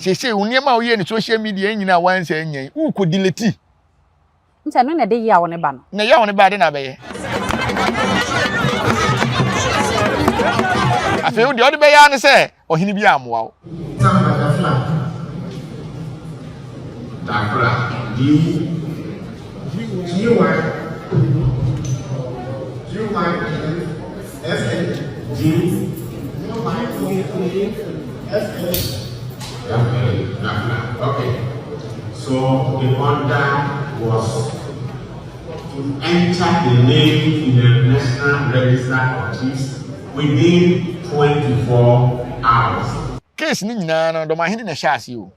Seesei wo nneɛma a woyɛ ne social media yi nyinaa wansa anya yi, wokɔ delete. Nti ɛno na ɛde yaw no ba no. Na yaw no ba ade na abɛyɛ. Afei wo deɛ ɔde bɛyɛ ara ne sɛ ɔhene bi ammoa wo. Dakora, D G Y G Y N F N G Y F N Okay, Dakora. Okay. So the order was to enter the name in the National Register of Chiefs within 24 hours. Case no nyinaa no Dɔmahene na ɛhyɛ aseɛ o.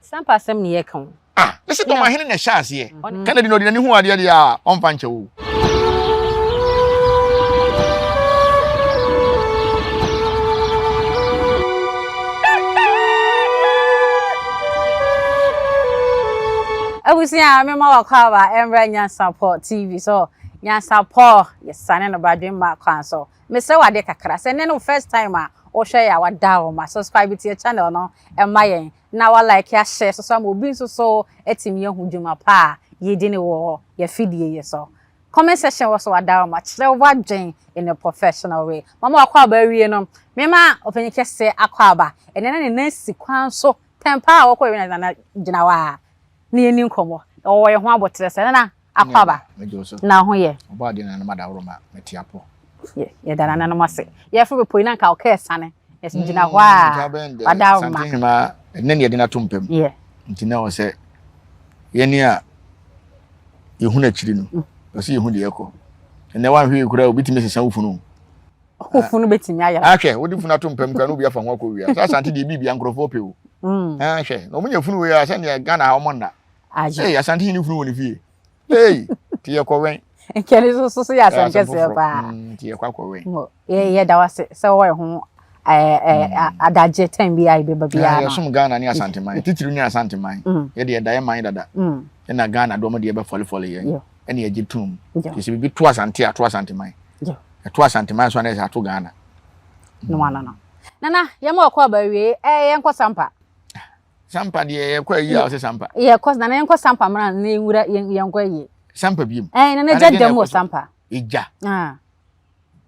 Sampa asɛm ne yɛka o. Ah, ne sɛ Dɔmahene na ɛhyɛ aseɛ. Kennedy na ɔde n'ani hu adeɛ deɛ a ɔmfa nkyɛ wo. Abusua mema wakɔ aba ɛmbrɛ Nyansapɔ TV so. Nyansapɔ yɛsane no badwemma kwan so. Mesrɛ wo adeɛ kakra, sɛ nnɛ ne wo first time a wohwɛ yɛ a wada wo ma subscribe to yɛ channel no ɛma yɛn na wa like ahyɛ so so ama obi nso so atumi ahu dwuma pa a yɛdi no wɔ yɛ fidie yi so. Comment section wɔ so wada wo ma kyerɛ w'adwen in a professional way. Mama wakɔ aba awie no, mema ɔpanyin kɛseɛ akɔ aba. Ɛnɛ na ne nan si kwan so tɛm paa a wɔkɔ awie na nana gyina hɔ a na yɛni nkɔmmɔ. Ɔwɔ yɛn ho aboterɛ sɛ nana Akwaaba, na ho yɛ. Ɔbɔ adeɛ nananom adaworo ma mete apɔ. Yɛda nananom ase. Yɛforo bepɔ yi na nka ɔka ɛsane. Yɛsi gyina hɔ a wadaworo ma. Sante hema ɛnɛ ne yɛde no ato mpam. Nti na wɔ sɛ yɛne a yɛhu n'akyiri no ɔsɛ yɛhu deɛ ɛkɔ. Ɛnɛ wanhwɛ yɛ koraa obi tumi sesa wo funu. Wo funu bɛtumi ayera. Ahwɛ wode funu ato mpam koraa na obi afa ho akɔ wia. Sɛ Asante deɛ biribia nkurɔfoɔ pɛ o. Ahwɛ na wɔn nya funu wei a sɛdeɛ Ghana ha wɔn nna. Agye. Hey, Asante hene funu wɔ ne fie. Hey, ti yɛ kɔwɛn. Nkɛne so so so yɛ asɛm kɛseɛ paa. Mm, ti yɛ kɔ akɔwɛn. Yɛ yɛ da wase sɛ wɔyɛ ho ɛɛ adagye tɛn bi a yɛbɛba biara no. Yɛsom Ghana ne Asante man, titiriw ne Asante man. Mm. Yɛde yɛda yɛ man dada. Mm. Ɛna Ghana dɔm deɛ bɛfɔlefɔle yɛn. Ɛna yɛgye tom. Te sɛ biribi to Asante a to Asante man. Ɛto Asante man so a na yɛ sɛ ato Ghana. No ano no. Nana, yɛma ɔkɔ aba awie, ɛɛ yɛnkɔ Sampa. Sampa deɛ yɛkɔ ayi a ɔsɛ Sampa. Yɛkɔ nana yɛnkɔ Sampa mra na yɛnwura yɛnkɔ ayie. Sampa biem. Ɛn nana gya dɛm wɔ Sampa. Egya. Ah.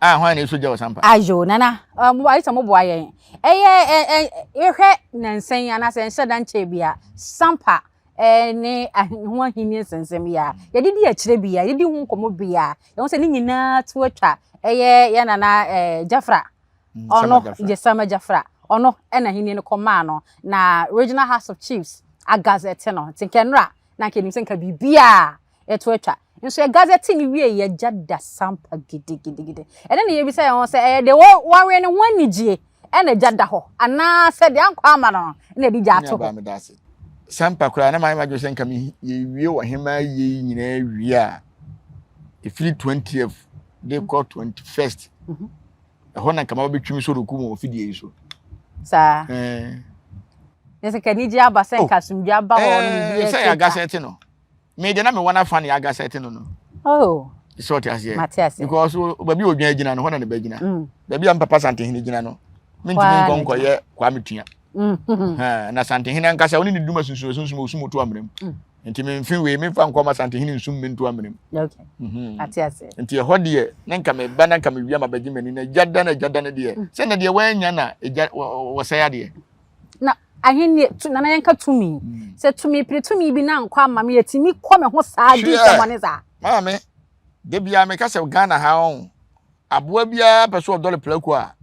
Ah hwan na esɔ gya wɔ Sampa. Ayo nana mo ayɛ sɛ mo boa yɛn. Ɛyɛ ɛ ɛ yɛhwɛ nansa yi anaasɛ nhyɛ da nkyɛn bi a Sampa ne ho ahenni nsɛnsɛm yi a yɛde di akyire bi a yɛde di ho nkɔmmɔ bi a yɛho sɛ ne nyinaa to atwa ɛyɛ yɛ nana ɛɛ Jafra. Mm, ɔno Yesama Jafra ɔno ɛna ahenni no kɔmaa no na Regional House of Chiefs agazɛte no nti nka nnora na nka enim sɛ nka biribiara ɛto atwa nso ɛgazɛte no wie yɛgya da sampa gidigidigidi ɛne na yɛbisa yɛn ho sɛ ɛyɛ de wɔwe ne ho anigye ɛna gya da hɔ anaasɛ deɛ ankɔ ama no na ɛde gya ato hɔ. Sampa koraa na mayɛ madwene sɛ nka yɛwie wɔ hemaa yie yi nyinaa wie a ɛfiri 20th de kɔ 21st ɛhɔ na nkama bɛtwim so roku mu wɔ fidie yi so. Saa. Ɛɛ. Ne sɛ kanigye aba sɛ nka asomdwe aba hɔ no biribi ɛsɛ yɛ agasɛte no. Me deɛ na mewɔ n'afa ne agasɛte no no. Oh. Sɛ ɔte aseɛ. Mate aseɛ. Because baabi a odwan gyina no hɔ na ne ba gyina. Mm. Baabi a mpapa santehene gyina no mentumi nkɔ nkɔyɛ Kwame Tua. Mm. Na santehene ankasa ɔne ne duma sunsun sunsun osum otu amena mu. Mm. Nti memfe wei memfa nkɔ ma Asantehene nsum me nto amena mu. Okay. Mhm. Ate ase. Nti ɛhɔ deɛ na nka meba na nka mewia ma bɛgye m'ani na gya da na gya da no deɛ mm. sɛ na deɛ wɔanya na ɛgya wɔsɛe adeɛ. Na ahenni tu nana yɛnka tumi. Mm. Sɛ tumi pere tumi bi na nkɔ ama me yɛtumi kɔ me ho saa di nsɛmɔne saa. Maame, da biara meka sɛ Ghana ha ɔn aboa biara pɛ so ɔdɔre prako a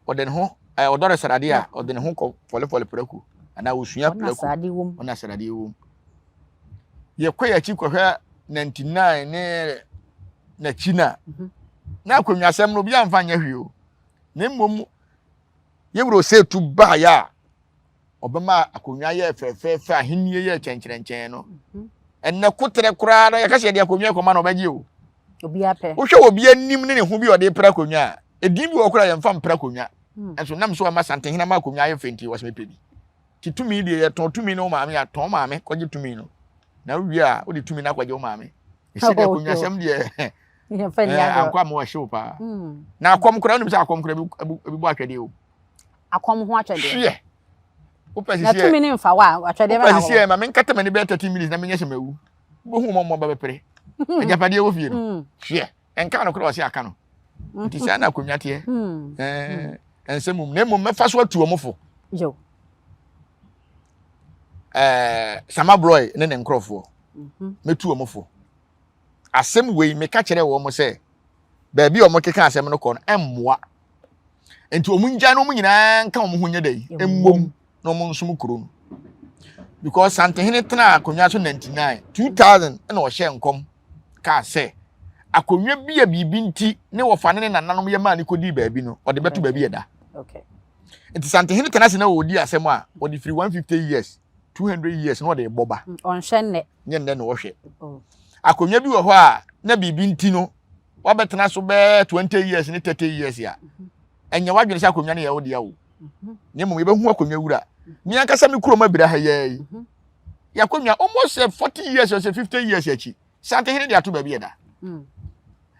ɔde ne ho ɛɛ ɔdɔre srade a ɔde ne ho kɔ fɔlefɔle prako anaa osua prako ɔna srade wom yɛkɔ yɛn akyi kɔhwɛ 99 ne n'akyi no a mhm. na akonnwasɛm no obi amfa nyɛ hwee o na mmom yɛwura ɔsɛtu baeɛ a ɔbɛma akonnwa yɛɛ fɛfɛɛfɛ ahenni yɛɛ kyɛnkyerɛnkyɛn no mhm. ɛnɛ koterɛ koraa no yɛka sɛ yɛde akonnwa kɔma na ɔbɛgye o wohwɛ obi anim ne ne ho bi ɔde pere akonnwa a edin bi wɔ koraa yɛmfa mpere akonnwa hmm. nso nam so ama santehene ama akonnwa ayɛ fɛ nti wɔsɛ mepɛ bi ti tumi deɛ yɛtɔn tumi no maame atɔn maame kɔgye tumi no na wowie a wode tumi no akɔgye wo maame ɛsɛ deɛ akonnwa sɛm deɛ ankɔ ama wɔhyew paa hmm. na akɔm koraa wonim sɛ akɔm koraa bi bɔ atwɛdeɛ o akɔm ho atwɛdeɛ. Hwɛ. Wopɛ Na sisi tumi ne mfa wo a, atwɛdeɛ wopɛ bɛ na sisi wɔ. ɛ ma menkata m'ani bɛyɛ 30 minutes na menyɛ sɛ mawu. Wobɛhu wɔn mmɔba bɛpere. Agyapadeɛ wɔ fie no. Hwɛ, ɛnka no koraa ɔse aka no. Nti saa na akonnwa teɛ. Ɛɛ, ɛnsɛ mum. Na mmom mɛfa so atu wɔn fo. Yo. Ɛɛ, Sama Brɔe ne ne nkurɔfoɔ. Mɛtu wɔn fo. Asɛm wei meka kyerɛɛ wɔn sɛ baabi a wɔkeka asɛm no kɔ no ɛmmoa. Nti wɔn ngyae na wɔn nyinaa nka wɔn ho nyɛ dɛ mmom na wɔn nsom kuro no. Because Santehene tenaa akonnwa so 99, 2000 ɛna ɔhyɛɛ nkɔm kaa sɛ akonnwa bi a biribi nti ne wɔfa ne ne nananom yɛ maa ne kɔdii baabi no ɔde bɛto baabi ɛda. Okay. Nti Santehene tena ase na ɔdi asɛm a ɔde firi 150 years, 200 years na ɔde bɔ ba. Ɔnhwɛ nnɛ. Nyɛ nnɛ na ɔhwɛ. Oh. Akonnwa bi wɔ hɔ a na biribi nti no wabɛtena so bɛɛ 20 years ne 30 years a ɛnyɛ w'adwene sɛ akonnwa no yɛ wo dea o. Na mmom yɛbɛhu akonnwa wura. Me ankasa me kurom abira ha yɛ yi. Yɛakonnwa almost 40 years or 50 years akyi. Santehene de ato baabi ɛda.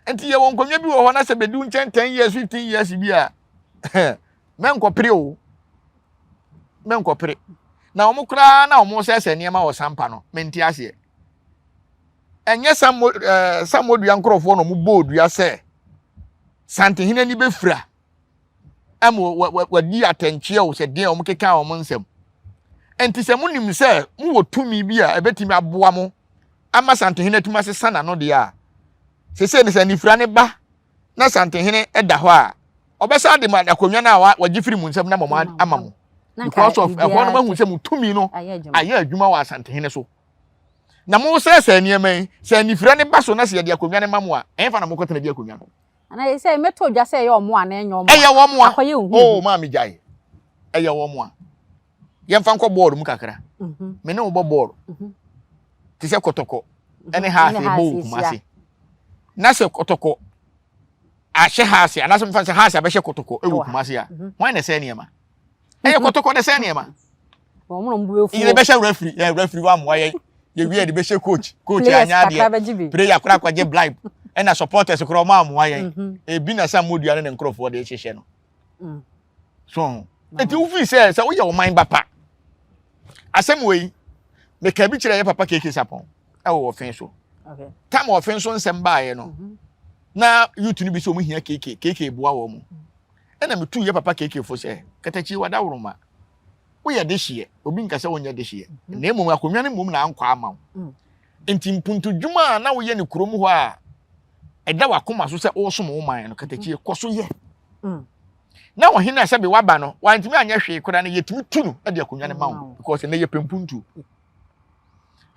Nti yɛwɔ nkonnwa bi wɔ hɔ na sɛ bɛdu nkyɛn 10 years 15 years bi a mɛnkɔpere o. Mɛnkɔpere. Na wɔn koraa na wɔn sɛsɛ nneɛma wɔ sampa no mente aseɛ. Ɛnyɛ sammo ɛɛ sammodua nkorɔfoɔ na wɔn bɔɔ dua sɛ Santehene ani bɛfira ɛma wɔadi atɛnkyeɛ o sɛ deɛ wɔn keka wɔn nsɛm. Nti sɛ monim sɛ mowɔ tumi bi a ɛbɛtumi aboa mo ama Santehene atumi asesa n'ano deɛ a, sesei no sɛ anifira ne ba na Santehene da hɔ a, ɔbɛsan de ma akonnwa no a wagye firi mo nsam na mo ama mo. Because of ɛhɔ no mahu sɛ mo tumi no ayɛ adwuma wɔ Asantehene so. Na mo sɛsɛ nneɛma yi, sɛ anifira ne ba so na sɛ yɛde akonnwa no ma mo a, ɛmfa na mokɔtena di akonnwa no. Ana yɛ sɛ mɛtɔ dwa sɛ ɛyɛ ɔmo a na ɛnyɛ ɔmo a. Ɛyɛ wɔn a. Akɔyɛ ohu. Oh, maame gyae. Ɛyɛ wɔn a. Yɛmfa nkɔ bɔɔl mu kakra. Me ne wo bɔ bɔɔl. Te sɛ kɔtɔkɔ ɛne haase bɔ wɔ Kumase. Na sɛ kɔtɔkɔ ahyɛ haase anaasɛ mfa sɛ haase abɛhyɛ kɔtɔkɔ ɛwɔ Kumase a, hwan na ɛsɛ nneɛma? Ɛyɛ kɔtɔkɔ na ɛsɛ nneɛma. Yɛde bɛhyɛ referee, yɛ referee wa mmoa yɛn. Yɛwie yɛde bɛhyɛ coach, coach anyɛ adeɛ. Player koraa akɔgye bribe. Ɛna supporters koraa ɔmo ammoa yɛn. Ebi na sɛ mmodua ne ne nkorɔfoɔ de hyehyɛ no. So nti wofii sɛ sɛ woyɛ ɔman ba pa. Asɛm wei meka bi kyerɛ yɛ papa KK Sapɔn ɛwɔ ɔfen so. Tam ɔfen so nsɛm baeɛ no na youth no bi sɛ ɔmo hia KK, KK boa wɔn mo. Ɛna metuu yɛ papa KK fo sɛ katakyie wadaworoma woyɛ dehyeɛ obi nka sɛ wonyɛ dehyeɛ na mmom akonnwa no mmom na ankɔ ama wo. Nti mpuntudwuma a na woyɛ no kurom hɔ a ɛda w'akoma so sɛ woresom wo man no katakyie kɔ so yɛ. Na ɔhene a sɛbe waba no wantumi anyɛ hwee koraa no yɛtumi tu no de akonnwa no ma wo because ɛnɛ yɛpɛ mpuntuo.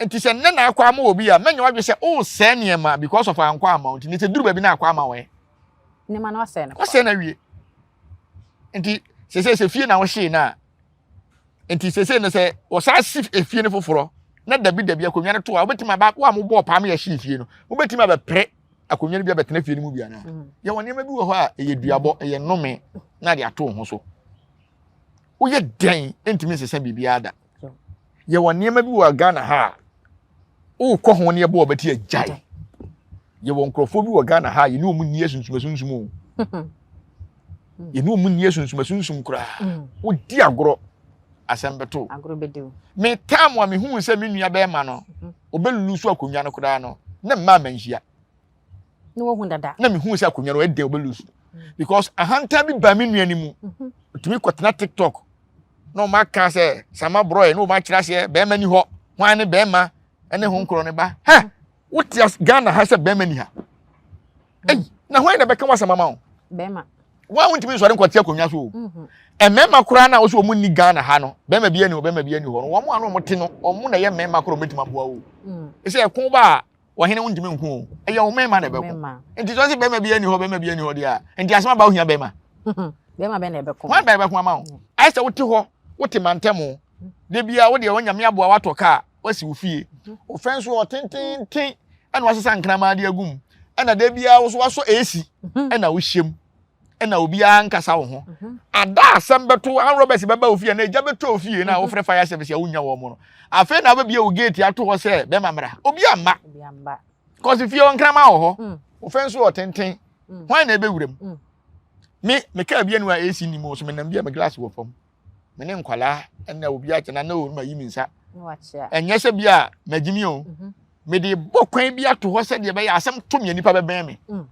Nti sɛ nnɛ na akɔ ama obi a mɛnyɛ w'adwene sɛ woresɛe nneɛma because of ankɔ ama wo nti ne sɛ duru baabi na akɔ ama wo ɛ. Nneɛma no asɛe no. Wasɛe no awie. Nti sɛ sɛ fie na wohyee no a nti sese no sɛ wɔsan si efie no foforɔ na dabi dabi akonnwa no to a wobɛtumi aba wo a mobɔɔ paa ma yɛhyee fie no wobɛtumi abɛpere akonnwa no bi abɛtena fie no mu bi anaa mm. yɛwɔ nneɛma bi wɔ hɔ a ɛyɛ duabɔ ɛyɛ nnome na de ato wo ho so woyɛ dɛn ntumi nsesa biribiara da yɛwɔ nneɛma bi wɔ Ghana ha a wokɔ ho ne yɛbɔ wɔbɛte agyae yɛwɔ nkurɔfoɔ bi wɔ Ghana ha a yɛne wɔn nni asunsumasunsun o yɛne wɔn nni asunsumasunsun koraa mm. wodi agorɔ asɛm bɛto me tam a mehuu sɛ me nua bɛrima no ɔbɛlulu so akonnwa no koraa no na mmaa manhyia na wahu dada na mehu sɛ akonnwa no ɛdɛn ɔbɛlose because ahantan bi baa me nua no mu ɔtumi mhm. kɔtena tiktok na ɔma aka sɛ sama borɔɛ na ɔma akyerɛ aseɛ bɛrima ni hɔ hwan ne bɛrima ɛne ho nkorɔ ne ba hɛ wote ghana ha sɛ bɛrima ni ha ɛyi na hwan na bɛka wasɛm ama wo bɛrima wɔn a wontumi nsɔre nkɔte akonnwa so o mhm. mmarima koraa na wɔsɛ wɔn nni ghana ha no bɛrima bi ani hɔ bɛrima bi ani hɔ no wɔn a na wɔn te no wɔn na ɛyɛ mmarima koraa wɔn bɛtumi aboa wo mm. ɛsɛ ɛko ba a ɔhene wo ntumi nko o ɛyɛ wo mmarima na ɛbɛko nti sɛ ɔsɛ bɛrima bi ani hɔ bɛrima bi ani hɔ deɛ a nti asɛm aba wohia bɛrima bɛrima bɛ na ɛbɛko wɔn bɛrima bɛko ama wo ayɛ sɛ wote hɔ wote mantam o de bia wo deɛ wɔnyame aboa watɔ kaa wasi wo fie ofɛn so ɔtententen ɛna wasesa nkraman de agum ɛna de bia wo so wasɔ AC ɛna wohyɛ mu ɛna obiara nkasa wo ho mhm. ada asɛm bɛto an roberts bɛba ofie na egya bɛtɔ ofie na mhm. wofrɛ fire service a wonya wɔn no afei na wobɛbie wo gate ato hɔ sɛ bɛma mmra obi amma kɔsi fie ɔnkrama wɔ hɔ mm. wofɛ nso ɔtenten mm. hwan na ɛbɛwura mu mm. me me kaa bi anu a AC ni mu so menam bi a me glass wɔ fam. Me ne nkwadaa ɛna obi akyɛ na na o ma yi mi nsa. Ɛnyɛ sɛ bi a magye mi o. Mhm. Mede bɔ kwan bi ato hɔ sɛdeɛ ɛbɛyɛ asɛm to me nipa bɛbɛn me. Mm.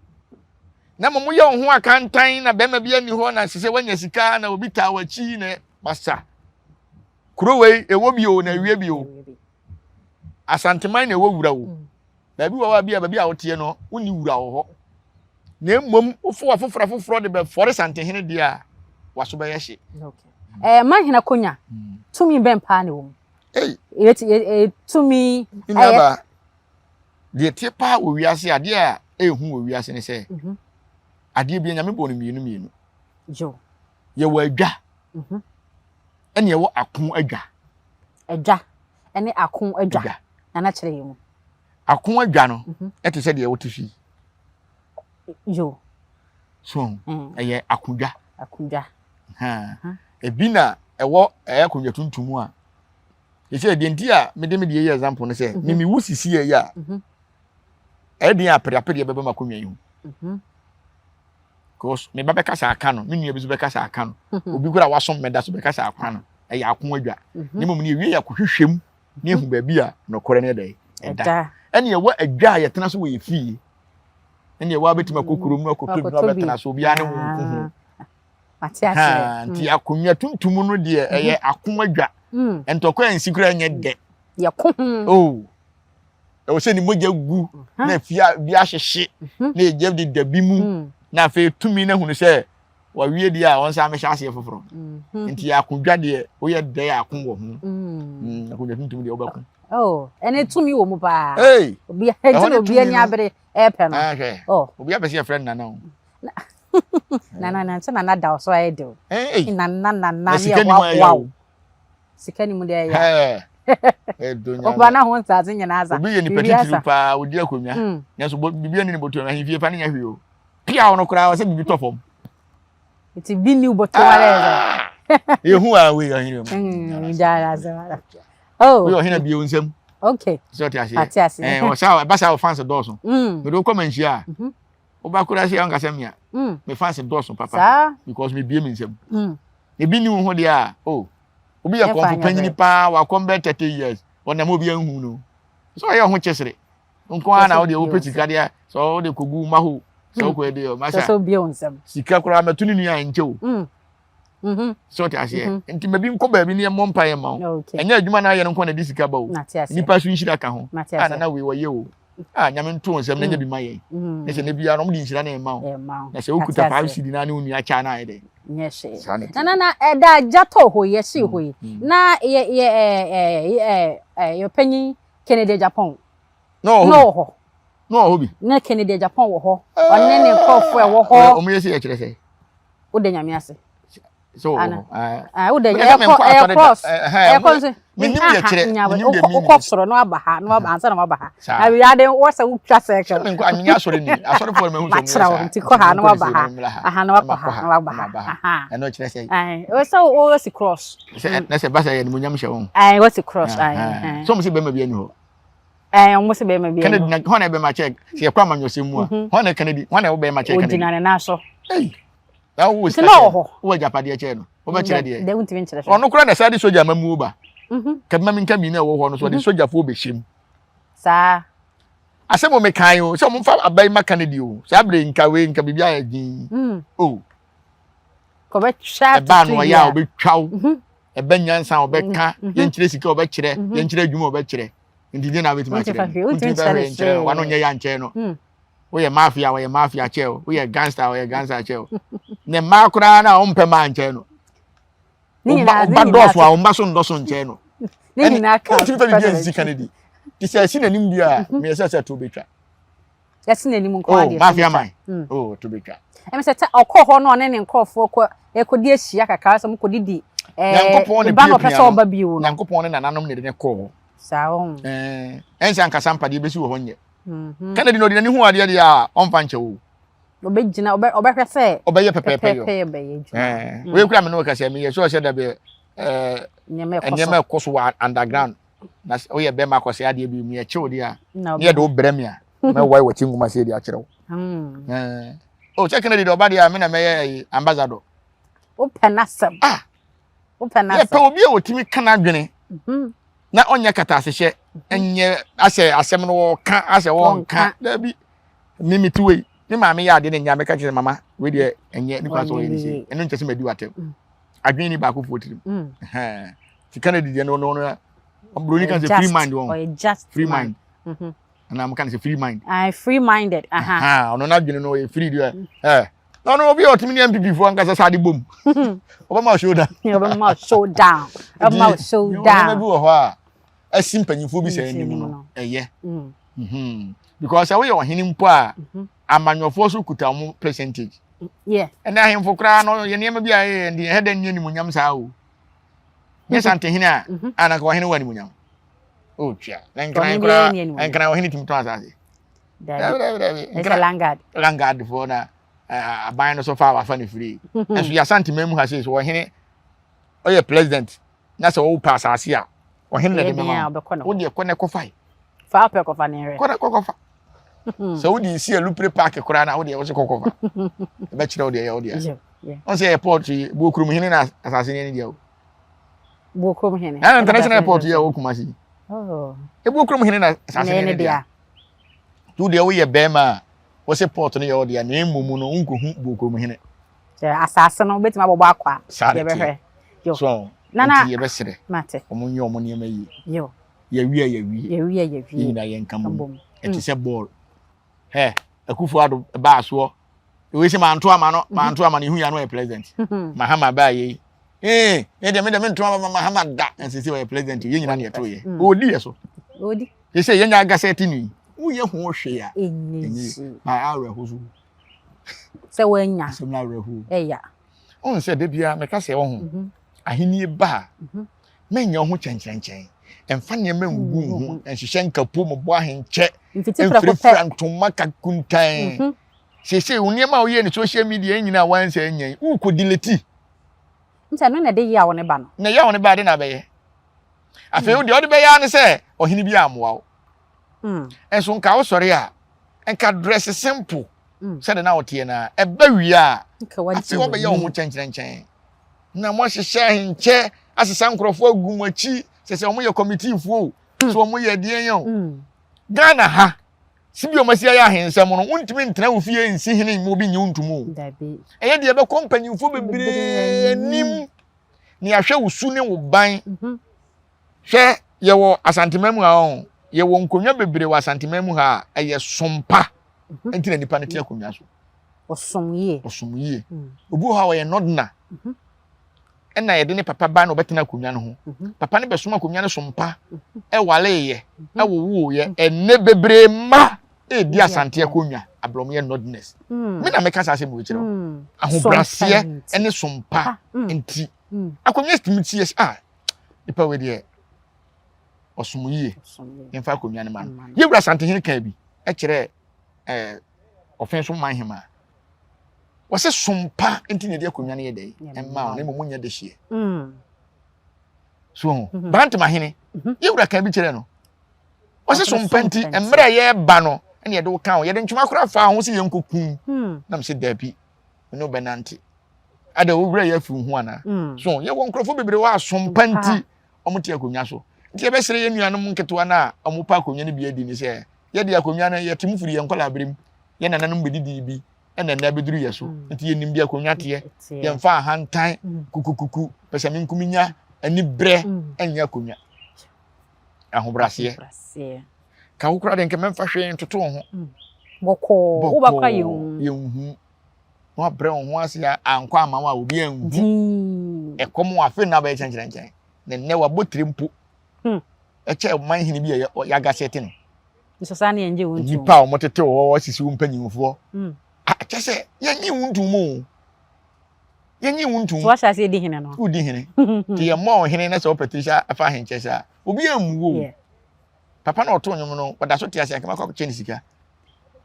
Na mmom woyɛ wo ho akantan na bɛrima bi ani hɔ na sɛ sɛ woanya sika na obi taa w'akyi na masa. Kuro wei ɛwɔ bi o na ɛwie bi o. Asanteman na ɛwɔ wura o. Mm. Baabi wɔ hɔ a bi a baabi a woteɛ no wonni wura wɔ hɔ. Na mmom wofo afoforɔ afoforɔ de bɛfɔre Santehene deɛ a waso bɛyɛ hye. Ɛɛ mahene akonya hmm. tumi bɛn paa na ɛwɔ mu. Ei. Tumi. Nnuaba deɛ tie paa wɔ wiase adeɛ a ɛhu wɔ wiase ne sɛ mhm. adeɛ bi nyame bɔ no mmienu mmienu. Yɛwɔ adwa mhm. ɛne ɛwɔ ako adwa. Adwa ɛne ako adwa. Nana kyerɛ yɛn mu. Ako adwa no mhm. ɛte sɛ deɛ wote so yi. Yo. So mm. ɛyɛ akodwa. Akodwa. Ebi na ɛwɔ ɛyɛ akonnwa tuntum a. Yɛsɛ deɛ nti a mede me deɛ yɛ example no sɛ mhm. mimi wu sisi yɛ yɛ a. Mhm. Ɛyɛ deɛ apereapereɛ bɛbɛ ma akonnwa yi ho. Mhm. Because me ba bɛka sɛ aka no, me nua bi nso bɛka sɛ aka no. Obi kura wasom mɛda so bɛka sɛ aka no. Ɛyɛ ako adwa. Ne mmom ne ewie yɛ akɔhwehwɛ mu ne ehu baabi a nɔkorɛ no yɛ dɛ ɛda. Ɛne ɛwɔ adwa a yɛtena so wɔ yɛ fie. Ɛne ɛwɔ abɛtumi akɔ kurom no akɔtɔ bi na ɔbɛtena so obiara ne wo nko ho. Nti mm. akonnwa tuntum no deɛ mhm. ɛyɛ ako adwa. Mm. Ntɔkwa nsi koraa nyɛ dɛ. Yɛko ho. Oh. Ɛwɔ sɛ ne mogya gu mhm. na afia bi ahyehye mhm. na egya deda bi mu mm. na afei tumi no ahunu sɛ wawie deɛ a ɔnsan mɛhyɛ aseɛ foforɔ. Nti akodwa deɛ woyɛ dɛ ako wɔ ho. Akonnwa tuntum deɛ wobɛko. Oh, ɛne tumi wɔ mu paa. Hey, obi ɛnti na obi ani abere ɛɛpɛ no. Ah, hwɛ. Oh. Obi apɛ sɛ yɛfrɛ no nana o. Nana nana sɛ nana da so ayɛ de o. Hey. Nana nana ne yɛ wawa o. Sika ni mu deɛ ɛyɛ. Ɔba na ho nsaase nyinaa sa. Obi yɛ nipa titiri paa odi akonnwa. Mm. Nanso bibi ani ne bɔtɔ ahemfie fa ne nya hwee o. Pia no koraa ɔsɛ bibi tɔ fam. Nti bi ni bɔtɔ wa dɛ sɛ. Ehu a wei ɔhene mu. Gyaara asɛm ara. Oh. Woyɛ ɔhene bie wo nsam. Okay. Sɛ ɔte aseɛ. Ate aseɛ. Ɛɛ wɔ saa ɛba saa wɔ fans dɔɔso. Mm. Mede wokɔ manhyia a. Mhm. Woba kora sɛ ɔnka sɛ mea. Mm. Me fans dɔɔso papa. Saa. Because me bie me nsam. Mm. Ebi ni wo ho deɛ a oh. Obi yɛ kɔnfo panyini paa wakɔm bɛ 30 years. Ɔnam obi anhu no. Sɛ ɔyɛ ɔho kyesere. Nko ara na wode wopɛ sika deɛ sɛ wode kɔgu mma ho sɛ wokɔ ɛdeɛ masa. Sɛ obie wo nsam. Sika koraa mɛto ne nua nkyɛ o. Mm. Mm-hmm. sɛ ɔte aseɛ mm-hmm. nti mabi nkɔ baabi ne yɛmmɔ mpaeɛ ma wo ɛnyɛ adwuma no ayɛ no nkɔ na de sika ba o nipa so nhyira ka ho a nana wei wɔyɛ o a nyame nto nsɛm na nyɛ bi ma yɛn mm. ne sɛ ne biara ɔmde nhyira no ɛma wo na sɛ wokuta 5 cd na ne wo nua kyaa no ayɛ dɛ na na ɛda agya tɔ hɔ yi ɛhyee hɔ yi mm. na yɛ yɛ ɛɛ yɛ panyin Kennedy Agyapong na ɔwɔ hɔ na ɔwɔ hɔ bi na Kennedy Agyapong wɔ hɔ ɔne ne nkurɔfoɔ ɛwɔ hɔ ɔmo yɛ sɛ yɛkyerɛ sɛ woda nyame ase sɛ wɔ hɔ ah woda ɛkɔ ɛyɛ cross ɛkɔ nso menim yɛ kyerɛ menim deɛ menim wokɔ soro na waba ha na waba ansa na waba ha na wiade wɔ sɛ wotwa circle menkɔ menyɛ asɔre ni asɔrefoɔ no mahu sɛ makyerɛ wo nti kɔ ha na waba ha aha na wakɔ ha na waba ha ɛno kyerɛ sɛ ɛwɔ sɛ wɔsi cross sɛ na sɛ basa yɛ animuonyam hyɛ wɔn wɔsi cross sɛ wɔn sɛ bɛrima bi ani hɔ Ɛɛ, wɔn sɛ bɛrima bi. Kennedy na hɔn na bɛrima kyɛ sɛ yɛkɔ amanyɔsɛm mu a mhm. hɔn na Kennedy hɔn na ɛwɔ bɛrima kyɛ Kennedy. Ogyina ne nan so. Ei, na wowɔ sika kyɛ wowɔ agyapadeɛ kyɛ no wobɛkyerɛ deɛ. Dɛ wontumi nkyerɛ hwɛ. Ɔno koraa na saa de sogya amamuo ba. Mhm. Kabima mi nka mi na ɛwɔ hɔ no so ɔde mhm. sogyafoɔ bɛhyɛ mu. Saa. Asɛm o mekan o sɛ ɔmo nfa aba yi ma Kennedy o saa bere nka wei nka biribi ayɛ din. Mm. O. Kɔbɛtwa ɛbaa no ɔyɛ a ɔbɛtwa wo. Ɛbɛ nyansa ɔbɛka yɛnkyerɛ sika ɔbɛkyerɛ yɛnkyerɛ adwuma ɔbɛkyerɛ. Nti deɛ na wobɛtumi akyerɛ no wontumi fa hwee nkyerɛ no wano nyɛ yɛ ankyerɛ no hmm. woyɛ mafia wɔyɛ mafia kyɛ o woyɛ gangster wɔyɛ gangster kyɛ o ne mmaa koraa na wɔmpɛ mmaa nkyɛn no ɔba dɔɔso a ɔmba so ndɔso nkyɛn no ɛne wontumi fa biribi ansisi ka no di te sɛ ɛsi n'anim di a meyɛ sɛ sɛ to bɛtwa yɛsi n'anim nko adeɛ oh mafia man hmm. oh to bɛtwa ɛmi sɛ ɔkɔ hɔ no ɔne ne nkurɔfoɔ kɔ ɛkɔdi ahyia kakra sɛ mokɔdidi ɛɛ ne ba na ɔpɛ sɛ ɔba bio no nyankopɔn ne nananom ne de ne kɔɔ hɔ Saa wɔn. Ɛɛ ɛnsɛ ankasa mpa deɛ ebesi wɔ hɔ nyɛ. Mhm. Kennedy na ɔde n'ani hu adeɛ deɛ a ɔmfa nkyɛ o. Ɔbɛgyina ɔbɛ ɔbɛhwɛ sɛ. Ɔbɛyɛ pɛpɛɛpɛ yɔ. Pɛpɛɛpɛ bɛyɛ adwuma. Ɛɛ mm. wei kura mi ne kasa mi yɛ sure sɛ dabi ɛɛ nneɛma ɛkɔ so wɔ underground na woyɛ bɛrima akɔsɛ adeɛ bi mu yɛ kyew deɛ a ne yɛ de wo brɛ mi a mɛwae wɔ ti nwoma se de akyerɛ wo. Mm. Ɛɛ o sɛ Kennedy deɛ ɔba deɛ a mi na mɛyɛ ɛyi ambassador. Wopɛ n'asɛm. Ah. Wopɛ n'asɛm. Yɛpɛ obi a ɔtumi ka n'adwene mhm. na ɔnyɛ katasehyɛ mhm. nyɛ asɛ asɛm no wɔka asɛ wɔnka daabi me mete wei me maame yɛ adeɛ no nya mɛka kyerɛ mama wei deɛ ɛnyɛ ne kwan sɛ ɔyɛ ne sei ɛno nkyɛ sɛ madi w'atɛm mm. adwene ni baako foɔ tirim mm. sika no adidiɛ no no no buroni ka sɛ free mind wɔn free mind mm-hmm. anaa mo ka no sɛ free mind. Ah, free minded. Aha. Ɔno n'adwene no ɔyɛ free deɛ. Ɛ na ɔno obi a ɔtumi ne NPP foɔ ankasa saa de bom. Ɔbɛma showdown. Ɔbɛma showdown. Ɔbɛma showdown. Nneɛma bi wɔ hɔ a ɛsi mpanyinfoɔ bi sɛ anim no ɛyɛ. Mm. Mhm. Because sɛ woyɛ ɔhene mpo a mhm. amanyɔfoɔ so kuta wɔn percentage. Yeah. Ɛnna ahemfo koraa no yɛ nneɛma bi a ɛyɛ deɛ ɛhɛ dɛ nni animuonyam saa o. Nyɛ santehene a mhm. anka ɔhene wɔ animuonyam. o tua na nkran koraa nkran ɔhene tumi tɔn asase dabi dabi dabi nkran langard langard foɔ na aban no so fa wafa ne firi nso yɛ asante mɛmu ha sei so ɔhene ɔyɛ president na sɛ ɔwɔ asase a ɔhene na de mɛma wo deɛ kɔ na kɔfa yi fa ɔpɛ kɔfa ne hwɛ kɔ na kɔkɔfa sɛ wode nsi alupere park koraa na wodeɛ wose kɔkɔfa ɛbɛkyerɛ wo deɛ ɛyɛ wo deɛ ɔn sɛ airport yi buokurom hene na asase no ani deɛ o Buokurom hene. Ɛna international airport yɛ wɔ Kumasi. Oh. Ebuokurom hene na asase ne ne dea. Tu deɛ woyɛ bɛrima a wɔsɛ port no yɛ wo dea na mmom no wonkɔhu Buokurom hene. Kyɛ asase no wobɛtumi abɔbɔ akɔ a. Saa na yɛbɛhwɛ. Yo. So Nana. Nti yɛbɛsrɛ. Mate. Wɔn nyɛ wɔn nneɛma yie. Yo. Yɛwie a yɛwie. Yɛwie a yɛwie. Yɛn nyinaa yɛnka mbom. Ɛte sɛ bɔɔl. Hɛ Akufo Addo baa soɔ. Wei sɛ manto ama no manto ama no ihu ya no ɔyɛ president. Mahama baa yei. Ee, ne deɛ me deɛ mentoma ma Mahama da. Ɛsɛ sɛ ɔyɛ president yɛn nyinaa na yɛto yɛ. Mm. Ɔdi yɛ so. Ɔdi. Yɛ sɛ yɛnya agasɛte no yi. Woyɛ ho hwee a. Ɛnyɛ yie. Ba awerɛho so. Sɛ woanya. Asɛm no awerɛho. Ɛya. Wohu sɛ da biara meka sɛ ɔho. Mhm. Ahennie ba a, mhm. mɛnyɛ wo ho kyɛnkyerɛnkyɛn. Ɛmfa nneɛma ngu wo ho, nhyehyɛ nkapo, mmobɔ ahenkyɛ, Mfiti prɛko pɛ. mfirafira ntoma kakuntan. Mhm. Seesei wo nneɛma a woyɛ no social media yi nyinaa wansa anya yi, wokɔ delete. Nti ɛno na ɛde yaw no ba no. Na yaw no ba de na abɛyɛ. Afei wo deɛ ɔde bɛyɛ ara ne sɛ ɔhene bi ammoa wo. Nso nka wosɔre a, nka dress simple sɛde na woteɛ no a, ɛba wie a, afei wɔbɛyɛ wo ho kyɛnkyerɛnkyɛn. Na moahyehyɛ ahenkyɛ, asesa nkurɔfoɔ agu mo akyi, sɛ sɛ wɔyɛ kɔmitiifoɔ o, sɛ wɔyɛ deɛn o. Ghana ha, Si bi a wɔasi ayɛ ahensɛm no, wontumi ntena wo fie nsi hene mma obi nnye wo ntom o. Ɛyɛ deɛ ɛbɛkɔ mpanyimfoɔ bebree anim na yɛahwɛ wo su ne wo ban. Mhm. Hwɛ, yɛwɔ Asanteman mu ha ɔho, yɛwɔ nkonnwa bebree wɔ Asanteman mu ha a ɛyɛ sompa mhm. nti na nipa no te akonnwa so. Ɔsom yie. Ɔsom yie. Mm. Obi wɔ hɔ a ɔyɛ nɔdena. Mhm. ɛna yɛde ne papa ba na ɔbɛtena akonnwa no ho mhm. papa no bɛsom akonnwa no so mpa mhm. ɛwaleeɛ mhm. ɛwowooyɛ ɛnɛ bebree mma ɛredi asante akonnwa abrɛ yɛ nordness mm. me na meka saa asɛm wei kyerɛ wo mm. ahobraseɛ ɛne sompa mm. nti akonnwa tumi tie sɛ ah nipa wei deɛ ɔsom yie mfa akonnwa no ma no yɛwura asantehene kaa bi ɛkyerɛ ɛɛ ɔfɛn so man hema Wɔsɛ som pa nti na yɛde akonnwa no yɛ dɛ ɛma wo na mmom nyɛ dehyeɛ. Mm. So ho mm-hmm. Bantam ahene mm-hmm. yɛwura kan bi kyerɛ no wɔsɛ som pa nti mmerɛ a yɛreba no ɛna yɛde wo ka ho yɛde ntoma koraa fa ho sɛ yɛnkɔkum hmm. na mesɛ daabi me ne wobɛnante ada wo werɛ yɛ afiri ho anaa hmm. so yɛwɔ nkurɔfoɔ bebree wɔ asom pa nti wɔte akonnwa so nti yɛbɛsrɛ yɛn nuanom nketewa no a wɔpɛ akonnwa no bi adi ne sɛ yɛde akonnwa no yɛte mu firi yɛn nkɔla berɛ mu yɛn nananom bɛdidii bi ɛna ɛnɛ abɛduru yɛ so mm. nti yɛnim deɛ akonnwa teɛ yɛmfa ahantan mm. kukukuku pɛ sɛ menkominya ani berɛ mm. ɛnyɛ akonnwa ahobraseɛ ka wo koraa de nka mɛmfa hwee ntoto wo ho bɔkɔɔ wobɛkora yɛnhu yɛnhu na wabrɛ wo ho ase ankɔ ama wo a obi anhu ɛkɔm wɔ afei na abɛyɛ kyɛnkyerɛnkyɛn na nnɛ wabɔ tiri mpo hmm. ɛkyɛ ɔman hene bi a yɛagasɛte no Nso saa ne yɛngye wo ntom. Nnipa a wɔtete wɔ hɔ wɔasisi wo mpanyimfoɔ. Mm. Kyɛ sɛ yɛnyi wo ntom o. Yɛnyi wo ntom. So wahyɛ ase di hene no. Wodi hene. Nti yɛmmɔ wo hene na sɛ wopɛ tiri sɛ afa ahenkyɛ sɛ a, obi ammu wo. Yeah. Papa na ɔto nnwom no, ɔda so te ase anka makɔ akɔkyɛ ne sika.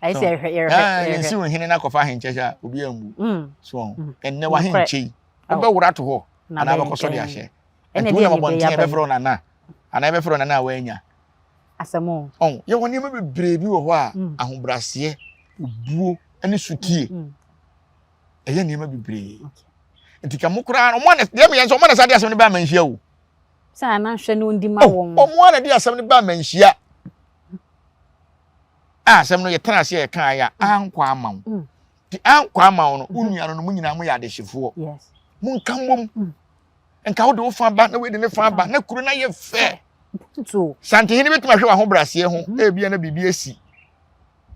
Ayɛ sɛ yɛhwɛ yɛhwɛ. Ah, yɛnsi wo hene na akɔfa ahenkyɛ sɛ a, obi ammu. Mm. So mm. ɛnnɛ w'ahenkyɛ yi, wobɛwora ato hɔ anaa wobɛkɔ so de ahyɛ. Nti wonam abɔnten a yɛbɛfrɛ wo nana anaa yɛbɛfrɛ wo nana a woannya. Asɛm o. Ɔn, yɛwɔ nneɛma bebree bi wɔ hɔ a mm. ahobrɛaseɛ, obuo ne sotie mm. ɛyɛ nneɛma bebree. Nti ka mo koraa ɔmo ana deɛ meyɛ nso ɔmo ana saa de asɛm no ba amanhyia o. Sɛ ana hwɛ no ndi ma oh, wɔn. Ɔmo ana de asɛm no ba amanhyia. A asɛm no yɛtena ase a yɛka ayɛ a ankɔ ama wo. Mm. Nti ankɔ ama wo no, wo mm-hmm. nua no no mo nyinaa mo yɛ adehyefoɔ. Monka mmom. Mm. Nka wode wo fa ba na wei de ne fa ba na kuro no ayɛ fɛ. Santehene bɛtumi ahwɛ w'ahobrɛaseɛ ho mm-hmm. ebia na biribi asi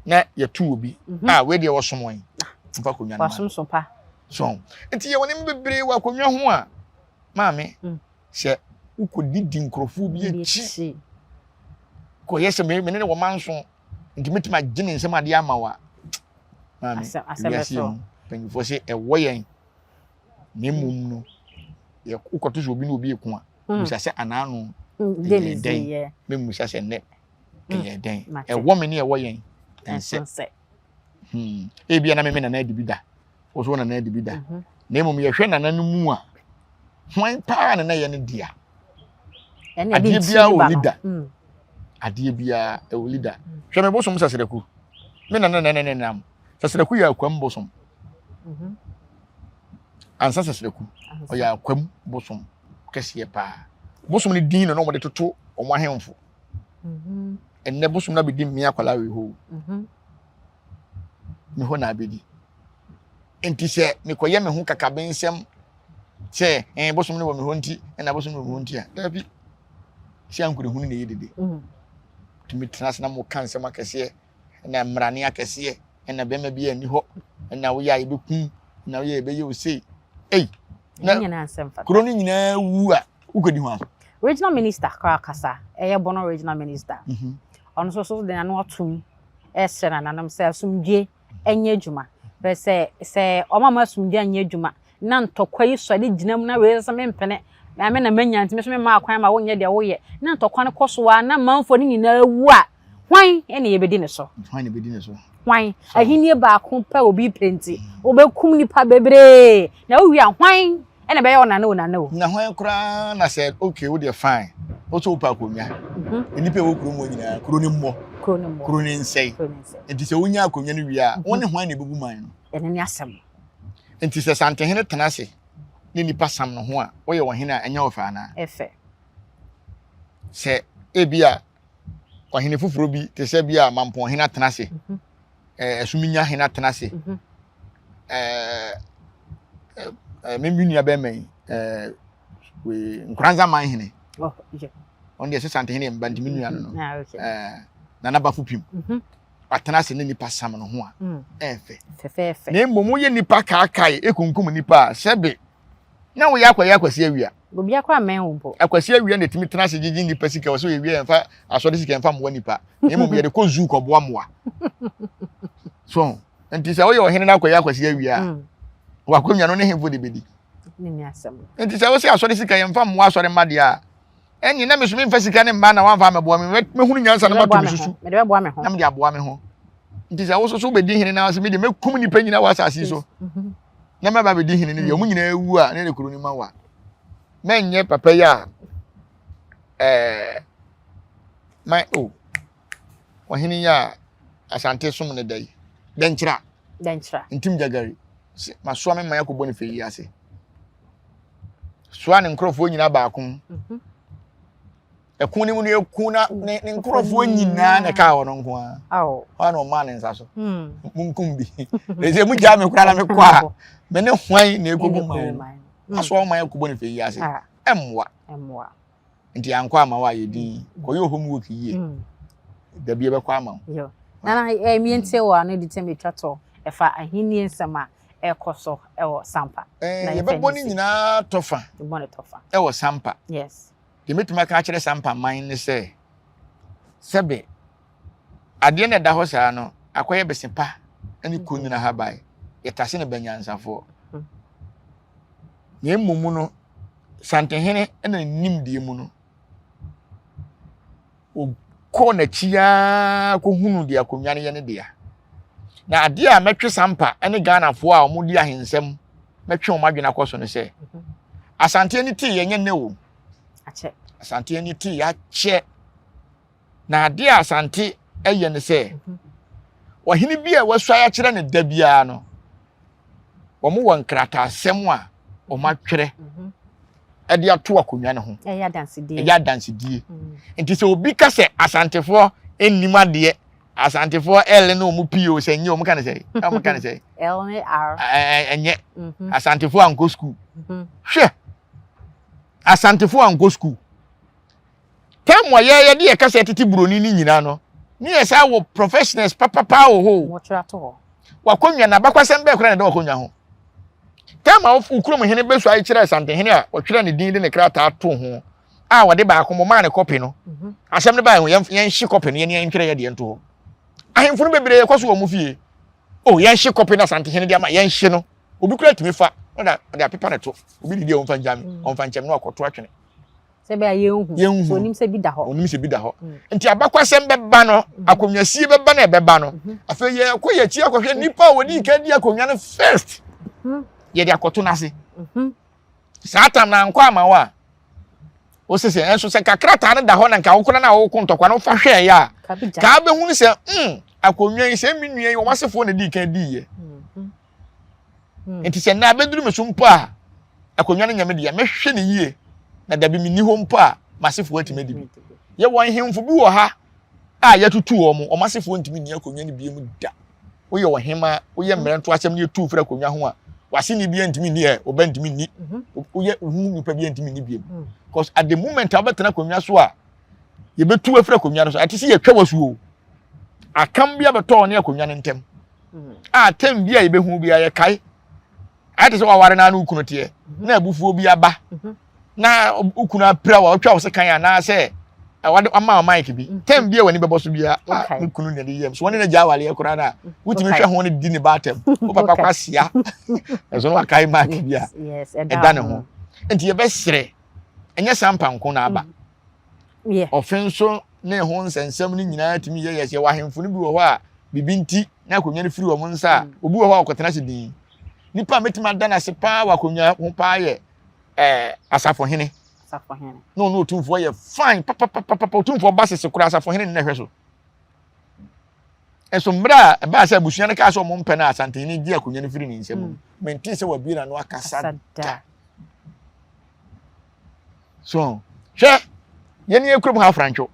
na yɛtu obi mhm. a wei deɛ wɔsom wɔn ah. mfa akonnwa no ma so pa so nti yɛwɔ nneɛma bebree wɔ akonnwa ho a maame mm. sɛ wokɔdidi nkurɔfoɔ bi akyi kɔyɛ sɛ me ne ne wɔ manso nti mɛtumi agye ne nsɛm adeɛ ama wo a maame wiase mu mpanyinfoɔ sɛ ɛwɔ yɛn na mmom no wokɔto sɛ obi ne obi ɛko a mm. musa sɛ anaano mm, ɛyɛ dɛn mɛmusa sɛ nnɛ mm. ɛyɛ dɛn ɛwɔ me ne ɛwɔ yɛn ɛnsɛ hmm. ebia na meme nana adi bi da wo so nana adi bi da mhm. na mmom yɛhwɛ nana no mu a hwan paa na na ɛyɛ no dea adeɛ biara wɔ leader mm. adeɛ biara ɛwɔ leader mm. hwɛ me bosom sasraku me nana nana nenam sasraku yɛ akwam bosom mhm. ansa sasraku ɔyɛ akwam bosom kɛseɛ paa bosom no din na na wɔde toto wɔn ahemfo mhm. ɛnnɛ bosom no abɛdi mmea akwadaa wei hɔ mhm. me hɔ na abɛdi nti sɛ mekɔyɛ me ho kakabensɛm sɛ ɛn eh, bosom no wɔ me hɔ nti ɛna bosom no wɔ me hɔ nti a daabi sɛ ankorɛhunu na ɛyɛ dede mhm. tumi tena ase na moka nsɛm akɛseɛ ɛna mmarane akɛseɛ ɛna bɛrima bi ani hɔ ɛna woyɛ a yɛbɛkum ɛna woyɛ a yɛbɛyɛ wo sei ei na kuro no nyinaa wu a wokɔdi ho aso regional minister koraa kasa ɛyɛ bɔnɔ regional minister mhm. ɔno nso so de n'ano atom ɛsrɛ nananom sɛ asomdwie ɛnyɛ adwuma bɛ sɛ sɛ ɔma ma asomdwie anyɛ adwuma na ntɔkwa yi sɔre gyina mu na wei sɛ mempene na me na manya nti me so mema akwan ma wonyɛ deɛ woyɛ na ntɔkwa no kɔ so a na manfoɔ no nyinaa wu a hwan na yɛbɛdi ne so hwan na yɛbɛdi ne so hwan ahennie baako pɛ obi pɛ nti wobɛkum nipa bebree na wowie a hwan ɛna ɛbɛyɛ ɔnane onane o na hwan koraa na sɛ okay wo deɛ fine wo so wopɛ akonnwa mhm. nnipa ɛwɔ kurom hɔ nyinaa kuro no mmɔ kuro no nsɛe nti sɛ wonya akonnwa no wie a wo ne hwan na ɛbɛbu man no ɛno ne asɛm Nti sɛ Santehene tena ase ne nnipa sam ne ho a, woyɛ ɔhene a, ɛnyɛ wo fɛ anaa? Ɛfɛ. Sɛ ebi a ɔhene foforɔ bi te sɛ bi a Mampɔnhene atena ase, mhm. ɛɛ Ɛsominya hene atena ase, mhm. ɛɛ ɛɛ me nua bɛrima yi ɛɛ wei Nkoranza hene. Oh, Ɔno deɛ sɛ Santehene yɛ mba nti me nua no no. Ah, ɛɛ Nana Bafo Pim. Mhm. Watena ase ne nipa sam no ho a, mm. ɛɛfɛ. Fɛfɛɛfɛ. Na mmom woyɛ nipa kaakae ekunkum nipa a sɛbe na woyɛ akɔyɛ akwasi awia. Obi akora mmɛn wo mpo. Akwasi awia na etumi tena ase gyegye nipa sika wɔ sɛ oyɛ wia yɛmfa asɔre sika yɛmfa mmoa nipa. Na mmom yɛde kɔ zoo kɔboa mmoa. So nti sɛ woyɛ ɔhene na akɔyɛ akwasi awia a, mm. wakɔnwa no ne hemfo de bedi. Nti sɛ wosɛ asɔre sika yɛmfa mmoa asɔre mma deɛ a ɛnne na me so memfa sika ne mma na wamfa amɛboa me mɛhunu nyansa na mato me susu na mede aboa me ho nti sɛ wo so so wobɛdi hene na sɛ mede mɛkum nnipa nyina wɔ asase yi so mhm. na mɛba bɛdi hene no deɛ ɔmo nyinaa wu a ne de kuro no ma wa mɛnyɛ papa yi a ɛɛ ma o ɔhene yi a asante som no da yi dɛnkyerɛ dɛnkyerɛ ntim gyagari masoa me man akɔbɔ ne fɛ yi ase soa ne nkurɔfoɔ nyinaa baako mhm. ɛko no mu no ɛku na ne ne nkurɔfoɔ nyinaa na ɛkaa hɔ no nko ara hɔ a na ɔmaa ne nsa so hmm. munkum bi ɛsɛ mu gyaa me koraa na mekɔ a me ne hwan na ɛkɔbu man no hmm. asoa ɔman akɔbɔ ne fɛ yi ase ah. ɛmmoa nti ankɔ ama wo a yɛ din kɔyɛ homework yie mm. dabi ɛbɛkɔ ama wo nana ɛmie ntie wɔ ano de tɛm atwa tɔ ɛfa ahenni nsɛm a ɛkɔ so ɛwɔ sampa eh, yɛbɛbɔ ne nyinaa tɔfa ɛwɔ sampa yes deɛ mɛtumi aka akyerɛ sampa man ne sɛ sɛbe adeɛ na ɛda hɔ saa no akɔyɛ bese pa ne kɔnyina ha bae yɛtase no banyansafoɔ mm. na mmom no Santehene na ne nimdeɛ mu no, ɔkɔɔ n'akyi ara kɔhunu deɛ akonnwa no yɛ ne dea. Na adeɛ a mɛtwe sampa ne Ghanafoɔ a wɔdi ahensɛm mɛtwe wɔn adwene akɔ so no sɛ, Asante ani tee yɛnyɛ nnɛ o. Asante ani tee akyɛ. Na adeɛ a Asante yɛ ne sɛ, ɔhene bi a wasuae akyerɛ ne da biara no, wɔn wɔ nkrataasɛm a. wɔn atwerɛ ɛde ato akonnwa no ho. Ɛyɛ adansedie. Ɛyɛ adansedie. Nti sɛ obi ka sɛ Asantefoɔ nnim adeɛ, Asantefoɔ L ne wɔn P o sɛ nyɛ wɔn ka ne sɛ, wɔn ka ne sɛ. L ne R. Ɛnyɛ. Asantefoɔ ankɔ sukuu. Hwɛ, Asantefoɔ ankɔ sukuu. Tɛm a yɛyɛ de yɛ kasa tete buroni ne nyinaa no, ne yɛ saa wɔ professionals papapa wɔ hɔ. Wɔtwerɛ ato hɔ. Wakonnwa na abakwasɛm bɛɛ koraa na ɛda wakonnwa ho. Tɛm a wo kurom hene bɛsua yi kyerɛɛ Santehene a wɔtwerɛ ne din de ne krataa too ho a wɔde baako mo maa ne kɔpe no. Mhm. Asɛm no baa ho yɛnhye kɔpe no yɛne yɛntwerɛ yɛ deɛ nto hɔ. Ahemfo no bebree kɔ so wɔ mo fie. O yɛnhye kɔpe no Asantehene de ama yɛnhye no. Obi kura tumi fa na ɔde apepa ne to. Obi didi a ɔmfa ngya me, mm. ɔmfa nkyɛm na wakɔto atwene. Sɛ bɛyɛ yɛnhu. Yɛnhu. So onim sɛ bi da hɔ. Onim sɛ bi da hɔ. Mm. Nti abakwasɛm bɛba no, mm. akonnwasie bɛba na ɛbɛba no. Mm-hmm. Afei yɛkɔ yɛn akyi akɔhwɛ nipa a wɔdi kan di akonnwa no first. Mm-hmm. Yɛde akɔto n'ase. Mm-hmm. Saa tam na ankɔ ama wo a, wosɛ sɛ ɛnso sɛ kakrataa no da hɔ na nka wokora no a wokɔ ntɔkwa no wofa hwɛeɛ a, kaa bɛhunu sɛ mm, akonnwa yi sɛ me nua yi wɔn asefoɔ na di kan diiɛ. Hmm. Nti sɛ nnɛ abɛduru me so mpo a, akonnwa no nyɛ me dea, mɛhwɛ no yie, na dabi menni hɔ mpo a, m'asefoɔ atumi adi bi. Yɛwɔ nhemfo bi wɔ ha a yɛatutu wɔn, wɔn asefoɔ ntumi nni akonnwa no bi mu da. Woyɛ ɔhema, woyɛ mhm. mmerɛnto asɛm no yɛtu firi akonnwa ho a, w'aseni bi ntumi nni ɛ, ɔba ntumi nni, mhm. woyɛ wohu nipa bi ntumi nni bi mu. Because at the moment a wobɛtena akonnwa so a, yɛbɛtu afiri akonnwa no so, ɛte sɛ yɛtwa wasuo. Akam bi abɛtɔ ne akonnwa no ntam. a tɛm bi a yɛbɛhu bi a yɛkae ayɛ te sɛ waware na ne kunu teɛ mhm. na abufuo bi aba mhm. na wo kunu apira wa ɔtwa wo sekan anaasɛ wade ama wo mic bi mhm. tɛm bi a w'ani bɛbɔ so biara a ne kunu na de yam so wɔne no gya awareɛ koraa no a wotumi hwɛ ho no di ne ba atɛm wo papa kɔ asia ɛso no wakae mic bi a ɛda ne ho nti yɛbɛserɛ ɛnyɛ saa mpanko na aba Ɔfe nso ne ho nsɛnsɛm no nyinaa tumi yɛ yɛ sɛ ahemfo no bi wɔ hɔ a biribi nti na akonnwa no firi wɔn nsa a mm. obi wɔ hɔ a ɔkɔtena ase din nipa a mɛtumi ada n'ase paa wɔ akonnwa ho paa yɛ ɛɛ asafohene na ɔno otumfoɔ yɛ fine papapapapa otumfoɔ ba sese koraa asafohene ne na ɛhwɛ so nso mmerɛ a ɛbaa sɛ abusua no kaa sɛ ɔmo mpɛ no asantehene gye akonnwa no firi ne nsam mm. mente sɛ wabie n'ano akasa da So hwɛ yɛn yɛ kurom ha afrantwo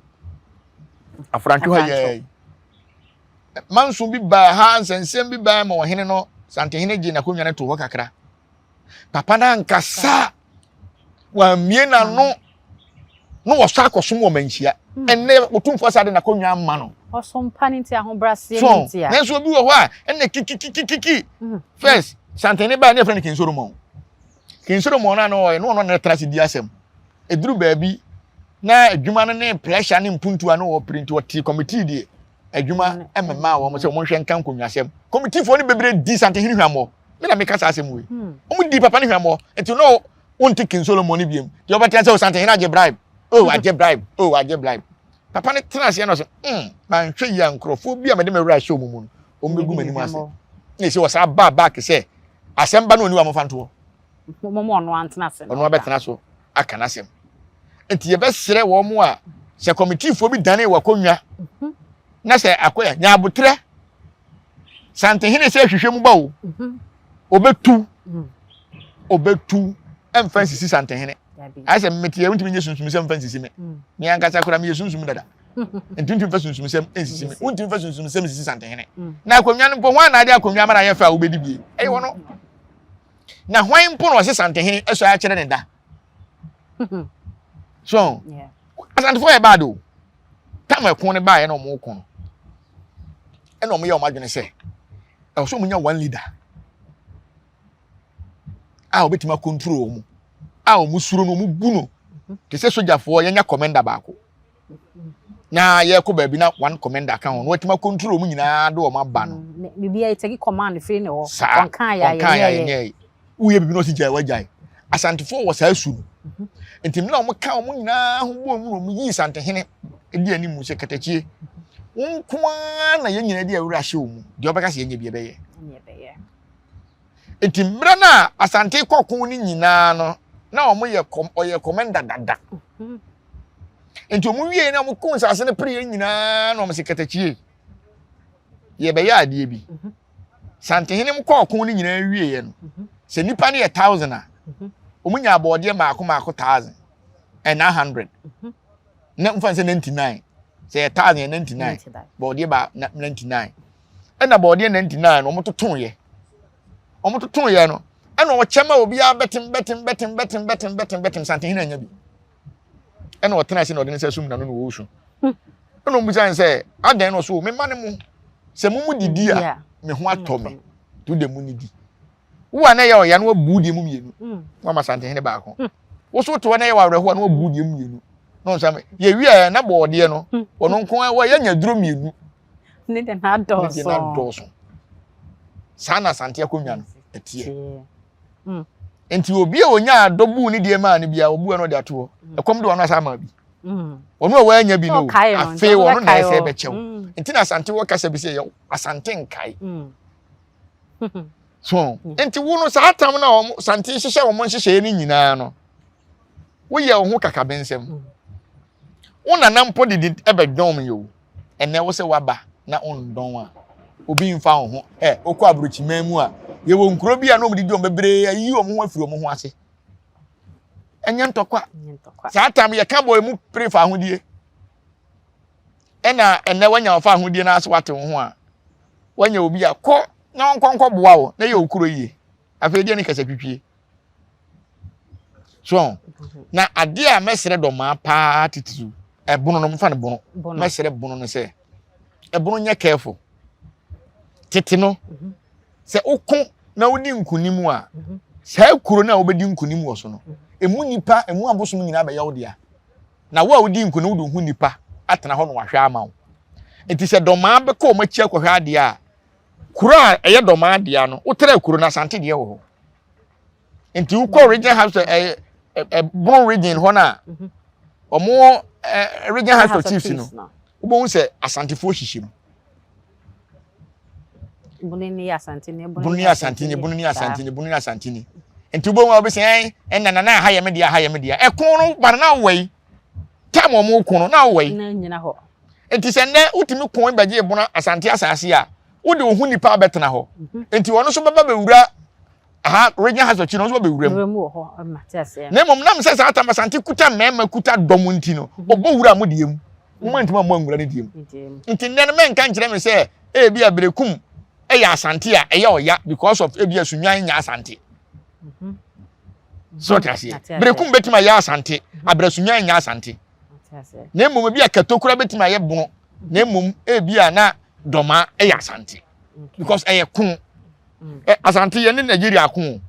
afrantwo ha yɛ manso bi baa ha nsɛnsɛm bi baa ma ɔhene no santehene gye n'akonnwa no to hɔ kakra papa no ankasa wammie n'ano na wɔsɔ akɔsom wɔ manhyia hmm. ɛnɛ otumfoɔ sa de n'akonnwa ama no ɔsompa ne nti ahobrɛaseɛ ne nti a nanso obi wɔ hɔ a ɛnna kikikikikiki hmm. first santehene baa ne yɛfrɛ no kinsoromɔn King Solomon no a na ɔyɛ no ɔno na ɛtra ase di asɛm. Eduru baabi na adwuma no ne pressure ne mpuntu a na ɔpere nti ɔte committee deɛ adwuma mmɛmaa wɔn sɛ wɔn nhwɛ nka nkonnwasɛm. Committeefoɔ no bebree di Santehene hwammɔ. Me na meka saa asɛm wei. Hmm. Wɔn di papa no hwammɔ. Nti no wonte King Solomon no biem. Deɛ ɔbɛtena sɛ Santehene agye bribe. Oh agye bribe. Oh agye bribe. Papa no tena aseɛ na ɔsɛ mm manhwɛ yie a nkurɔfoɔ bi a mede me werɛ ahyɛ wɔn mu no wɔn bɛgu m'anim ase. Na ɛsɛ wɔsan baa back sɛ asɛm ba no oniwa mofa ntoɔ. Mɔmɔ ɔno antena ase. Ɔno abɛtena so aka n'asɛm. Nti yɛbɛsrɛ wɔn a sɛ kɔmitiifoɔ bi dane wɔ akonnwa mhm. na sɛ akɔyɛ nya abotrɛ santehene sɛ hwehwɛ mu ba o mhm. ɔbɛtu mhm. ɔbɛtu ɛmfa nsisi santehene ayɛ sɛ mmeteɛ wontumi nyɛ sunsum sɛ mfa nsisi me mm. me ankasa koraa meyɛ sunsum dada nti wontumi fa sunsumsɛm nsisi me wontumi fa sunsumsɛm nsisi santehene mm. na akonnwa no mpo hwan na ade akonnwa ama na ayɛ fɛ a wobɛdi bie ɛyɛ wɔ no na hwan mpo na ɔse santehene ɛsɔ akyerɛ ne da so asantefoɔ yɛ baade o tam ɛko no baeɛ na ɔmo ko no ɛna ɔmo yɛ ɔmo adwene sɛ ɛwɔ sɛ ɔmo nya one leader a ɔbɛtumi akontro wɔn a wɔn suro no wɔn bu no te sɛ sogyafoɔ yɛnya kɔmɛnda baako na yɛkɔ baabi na one commander ka ho na watumi akontro wɔn nyinaa de wɔn aba no. Mm, biribi a yɛtɛki command firi ne hɔ. Saa ɔnka yɛ ɔnka yɛ yɛ woyɛ biribi na ɔsi gyae wagyae asantefoɔ wɔ saa su no mhm. nti mmerɛ a wɔn ka wɔn nyinaa ho bɔ mu na wɔn yii santehene di anim sɛ katakyie wɔn nko ara na yɛn nyinaa di awura ahyɛ wɔn mu deɛ ɔbɛka sɛ yɛnyɛ bi ɛbɛyɛ. Nti mmerɛ no a Asante kɔ ko no nyinaa no, na wɔn yɛ kɔm ɔyɛ kɔmɛnda dada. Mhm. Nti wɔn wie na wɔn ko nsase no pere nyinaa na wɔn se katakyie. Yɛbɛyɛ adeɛ bi. Mhm. Santehene mu kɔɔ ko no nyinaa wie yɛ no. Mhm. Sɛ nipa no yɛ thousand a, Wɔn nya abɔɔdeɛ mmaako mmaako thousand and 900. Na nfa sɛ 99. Sɛ yɛ thousand yɛ 99. Bɔɔdeɛ ba 99. Ɛna bɔɔdeɛ 99 no wɔn toto yɛ. Wɔn toto yɛ no ɛna ɔkyɛ ma obiara bɛtem bɛtem bɛtem bɛtem bɛtem bɛtem bɛtem santehene anya bi. Ɛna ɔtena ase na ɔde ne nsa sum n'ano na ɔresu. Ɛna wɔn bisa sɛ adɛn na ɔso mema ne mo sɛ mo mu didi a me ho atɔ me to de mu nidi. Wo a na ɛyɛ ɔya na wabu deɛ mu mmienu na wama santehene baako. Wo so te hɔ na ɛyɛ w'awerɛhoɔ a na wabu deɛ mu mmienu na ɔnsa me. Yɛwie a na bɔɔdeɛ no ɔno nko ara wɔyɛ nya duro mmienu. Ne deɛ na adɔɔso. Ne deɛ na adɔɔso. Saa na asante akonnwa no ɛteɛ. Nti obi a onya adɔ buu ne deɛ maa no biara obu a na ɔde ato hɔ. Ɛkɔm de ɔno asa ama bi. Ɔno a wanya bi no afei ɔno na ɛsɛ bɛkyɛw. Nti na asante wɔ kasa bi sɛ yɛ asante nkae. So nti wo no saa tam na wɔn sante hyehyɛ wɔn nhyehyɛeɛ no nyinaa no woyɛ wo ho kakabensɛm. Mm. Wo nana mpo didi ɛbɛdɔm yɛ o. Ɛnɛ wo sɛ waba na wondɔn a obi mfa wo ho. Ɛ wokɔ aburokyiman mu a yɛwɔ nkuro bi a na wɔn didi wɔn bebree ayi wɔn ho afiri wɔn ho ase. Ɛnyɛ ntɔkwa. Saa tam yɛka bɔ emu pere fa ahodie. Ɛna ɛnɛ wanya ɔfa ahodie no ase wate wo ho a wanya obi a kɔ na ɔnkɔ nkɔ boa wo na yɛ okuro yie afei deɛ ne kasa twitwie so na adeɛ a mɛsrɛ dɔmaa paa titiriw ɛbono no mfa no bono mɛsrɛ bono no sɛ ɛbono nyɛ careful tete no mhm. sɛ woko na wodi nkunim a mhm. saa kuro no a wobɛdi nkunim wɔ so no mhm. emu nipa emu abosom nyinaa bɛyɛ wo dea Na wo a wodi nkonim wode wo ho nnipa atena hɔ na wahwɛ ama wo. Nti sɛ dɔmaa bɛkɔ wɔn akyi akɔhwɛ adeɛ a, kuro a ɛyɛ dɔmaa dea no, wotra kuro no Asante deɛ wɔ hɔ. Nti wokɔ region house ɛ ɛ Bono region hɔ no a, wɔn ɛ region house of chiefs no, wobɛhu sɛ Asantefoɔ hyehyɛ mu. Bono ni Asante ni, Bono ni Asante ni, Bono ni Asante ni, Bono ni Asante ni. Nti wobɛhu a wobɛsɛ ɛn ɛna nana aha yɛ me deɛ aha yɛ me deɛ. Ɛko no ba no na wowɔ yi. Tam wɔn ko no na wowɔ yi. Na nyina hɔ. Nti sɛ nnɛ wotumi ko bɛgye Bono Asante asase a, wode wo ho nipa abɛtena hɔ. Mhm. Nti wɔn nso bɛba bɛwura aha region house akyi no nso bɛwura mu. Wɔ hɔ, Na mmom nam sɛ saa tam Asante kuta mmarima kuta dɔm nti no, mhm. ɔbɔ wura mo deɛ mu. Mo antumi ammɔ anwura ne deɛ mu. Nti nnɛ no mɛnka nkyerɛ me sɛ ebi a Berekum ɛyɛ Asante a ɛyɛ ɔya because of ebi a Sunyan nyɛ Asante. Mhm. So ɔte aseɛ. Berekum bɛtumi ayɛ Asante, mhm. abrɛ Sunyan nyɛ Asante. Na mmom ebi a Katokura bɛtumi ayɛ Bono, na mmom ebi a na Dɔma ɛyɛ Asante. Because ɛyɛ ko. Mm. Asante yɛne Nigeria ko.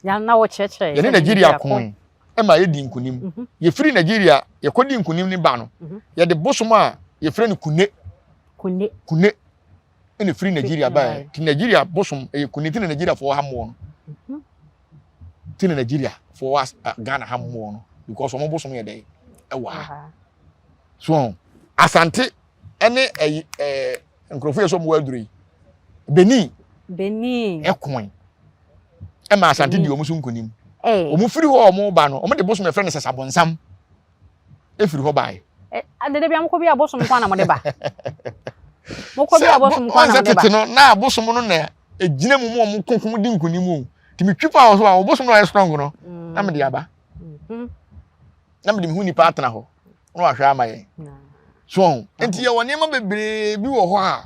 Yɛne Nigeria ko. ma yɛdi nkonim. Mhm. Yɛfiri Nigeria yɛkɔdi nkonim no ba no, mhm. yɛde bosom a yɛfrɛ no kune. Kune. Kune ɛna firi Nigeria baeɛ. Nti Nigeria bosom ɛyɛ kune nti na Nigeriafoɔ ha mmoɔ no. Mhm. Nti na Nigeriafoɔ Ghana ha mmoɔ no because wɔn bosom yɛ dɛ ɛwɔ ha. So Asante ɛne ɛyi ɛɛ nkurɔfoɔ yɛ sɛ wɔn wɔ aduro yi. Benin. Benin. Ɛkoe. ɛma asante di wɔn so nkonim wɔn firi hɔ a wɔn ba no wɔn de bosom ɛfrɛ no sasabonsam efiri hɔ baeɛ. Dede bi amokɔ bi abosom kwan na mo de ba mokɔ bi abosom kwan na mo de ba. Tete no na abosom no na egyina mu mu wɔn koko di nkonim o tìmi twi fa wɔ so a ɔbosom no ɔyɛ strong no na mo de aba mhm. na mo de mi hu nipa atena hɔ na wahwɛ ama yɛn so nti yɛ wɔ nneɛma bebree bi wɔ hɔ a.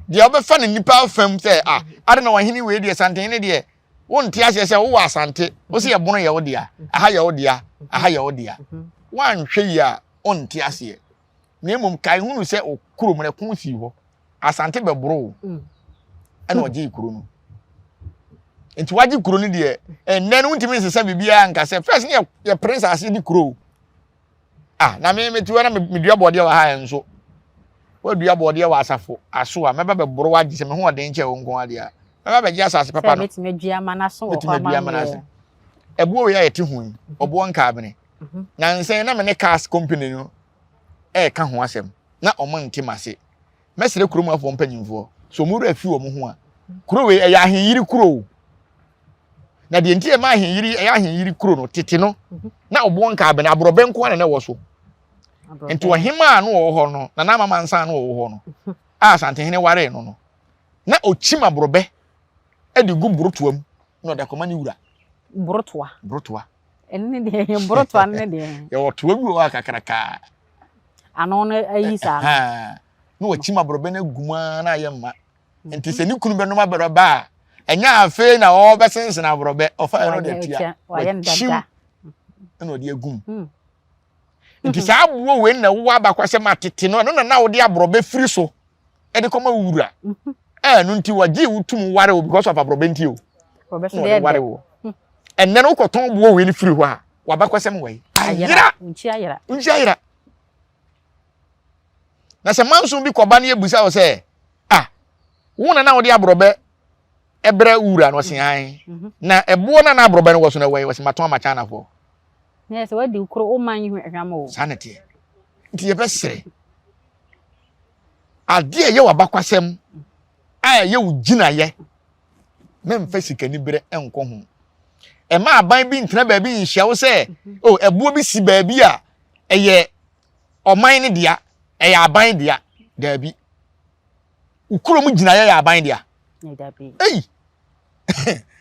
Deɛ wobɛfa no nnipa fam sɛ ah ade na ɔhene wei deɛ santehene deɛ wonte aseɛ sɛ wowɔ asante wo sɛ yɛbono yɛ wo dea aha yɛ wo dea aha yɛ wo dea woanhwɛ yi a wonte aseɛ na mmom kae hunu sɛ wo kurom no ɛko sii hɔ asante bɛboro wo mm. ɛna ɔgyee kuro no nti wagye kuro no deɛ ɛnnɛ no wontumi nsesa biribiara nka sɛ first ne yɛpere nsase di kuro Ah, na me mete hɔ na medua bɔɔdeɛ wɔ ha nso. Woadua bɔɔdeɛ wɔ asafo aso a, mɛba bɛboro wagye sɛ me ho ɔden kyɛ wo nko adeɛ a. Mɛba bɛgye asase papa no. Mɛtumi adua ama no aso wɔ hɔ ama me. Ɛboɔ wei a yɛte ho yi, mhm. ɔboɔ nkaabene. Mhm. Na nsɛn na me ne cars company no ɛreka ho asɛm na ɔmo nte m'ase. Mɛsrɛ kurom afoɔ mpanyinfoɔ sɛ ɔmo werɛ afi wɔn ho a, kuro wei ɛyɛ ahenyiri kuro o. Na deɛ nti ɛma ahenyiri ɛyɛ ahenyiri kuro no tete no mhm. na ɔboɔ nka abɛn aborɔbɛ nko ara na ɛwɔ so. Nti ɔhemaa no ɔwɔ hɔ no na n'ama mansa no ɔwɔ hɔ no mhm. a Asantehene waree no no na ɔkyim aborɔbɛ de gu borotoa mu na ɔde akɔma ne wura. Borotoa. Borotoa. Ɛno ne deɛ borotoa no ne deɛ. Yɛwɔ toa bi wɔ hɔ a kakrakaa. Ano no ayi saa no. Na wakyim aborɔbɛ no agu mu ara na ayɛ mma. Nti sɛ ne kunu bɛnom aborɔbɛ a, ɛnyɛ afei na ɔrebɛsensene aborɔbɛ, ɔfa ɛno de atua. Wakyim ɛna ɔde agu mu. Hmm. Nti saa aboɔ wei na ɛwowɔ abakwasɛm atete no, ɛno na na wode aborɔbɛ firi so ɛde kɔma wo wura. Mhm. Ɛno nti wɔgye wo tum ware wo because of aborɔbɛ nti o. Na wɔde ware wo. Hmm. Ɛnnɛ no wokɔtɔn boɔ wei no firi hɔ a, w'abakwasɛm wɔ yi. Ayera. Nkyi ayera. Nkyi ayera. Na sɛ manso bi kɔba no yɛbusa wo sɛ, ah, wo na na wode aborɔbɛ ɛbrɛ wura no ɔse an. Mhm. Na ɛboɔ no na aborɔbɛ no wɔ so no ɛwɔ yi, wɔse matɔn ama Chinafoɔ. Na sɛ wadi koro wo man hwam o. Saa na ɛteɛ. Nti yɛbɛsrɛ adeɛ a ɛyɛ w'abakwasɛm a ɛyɛ wo gyinayɛ mɛmfa sikaniberɛ nkɔ ho. Ɛma aban bi ntena baabi nhyia wo sɛ mhm. o oh, ɛboɔ bi si baabi a ɛyɛ ɔman no dea, ɛyɛ aban dea. Daabi. Wo kurom gyinayɛ yɛ aban dea. Ei!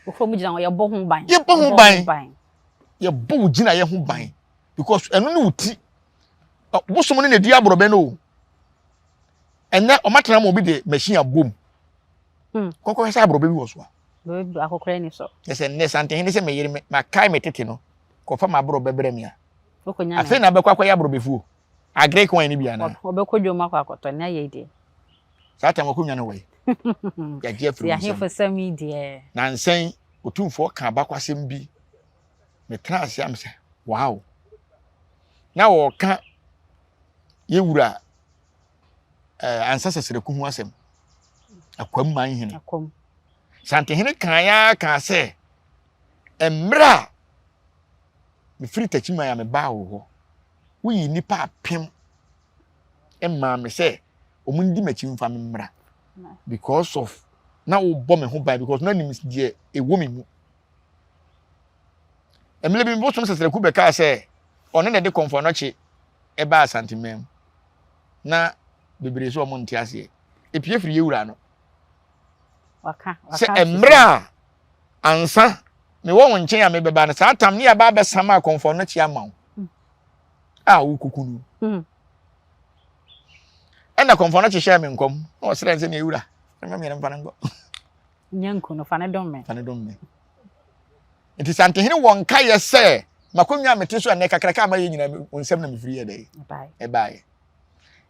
Wo kurom gyina hɔ yɛbɔ ho ban. Yɛbɔ ho ban. Yɛbɔ wo gyinayɛ ho ban because ɛno ne wo ti. Bosom no na ɛdi aborɔbɛ no o. Ɛnɛ ɔmatena ma obi de machine abom. Hmm. Kɔkɔhwɛ sɛ aborɔbɛ bi wɔ so a. Akɔkora ni so. Yɛ sɛ nnɛ santehene sɛ meyere me makae me tete no kɔfa m'aborɔbɛ brɛ me a. Afei na abɛkɔ akɔyɛ aborɔbɛfuo. Agric wine no bi anaa? Wɔbɛkɔ dwom akɔ akɔtɔ ne ayɛ deɛ. Saa tam akonnwa no wɔ yi. Yɛagye afiri wo nsam. Ahemfo sɛm yi deɛ. Nansɛn otumfoɔ ka abakwasɛm bi. Metena ase am sɛ wow. Na wɔka yɛwura eh, ansa sɛsrɛku ho asɛm. Akwam man hene. Akwam. Santehene kan ya kaa sɛ mmerɛ a mefiri Takyiman a mebaa wo hɔ woyii nnipa apem maa me sɛ wɔn ndi m'akyi mfa me mmra because of na wobɔ me ho ban because na nim deɛ ɛwɔ me mu mmerɛ bi bosom sɛsrɛku bɛkaa sɛ ɔno na ɛde kɔmfo anɔkye ɛbaa asanteman mu na bebree sɛ ɔmo nte aseɛ epie firi yɛwura no sɛ mmerɛ a ansa mewɔ wo nkyɛn a mebɛba no saa tam ne yɛaba abɛsam akɔmfo anɔkye ama wo hmm. a wokuku no hmm. ɛna kɔmfɔ no kyehyɛɛ me nkɔm na ɔsrɛ sɛ ne ewura ɛma mmiɛnɛ mfa no nkɔ nyɛ nku no fa ne dom me fa ne dom me nti santehene wɔ nkaeɛ sɛ makɔnwa a mete so ɛnɛ kakraka ama yɛ nyina wo nsɛm na mefiri yɛ dɛ ɛbaeɛ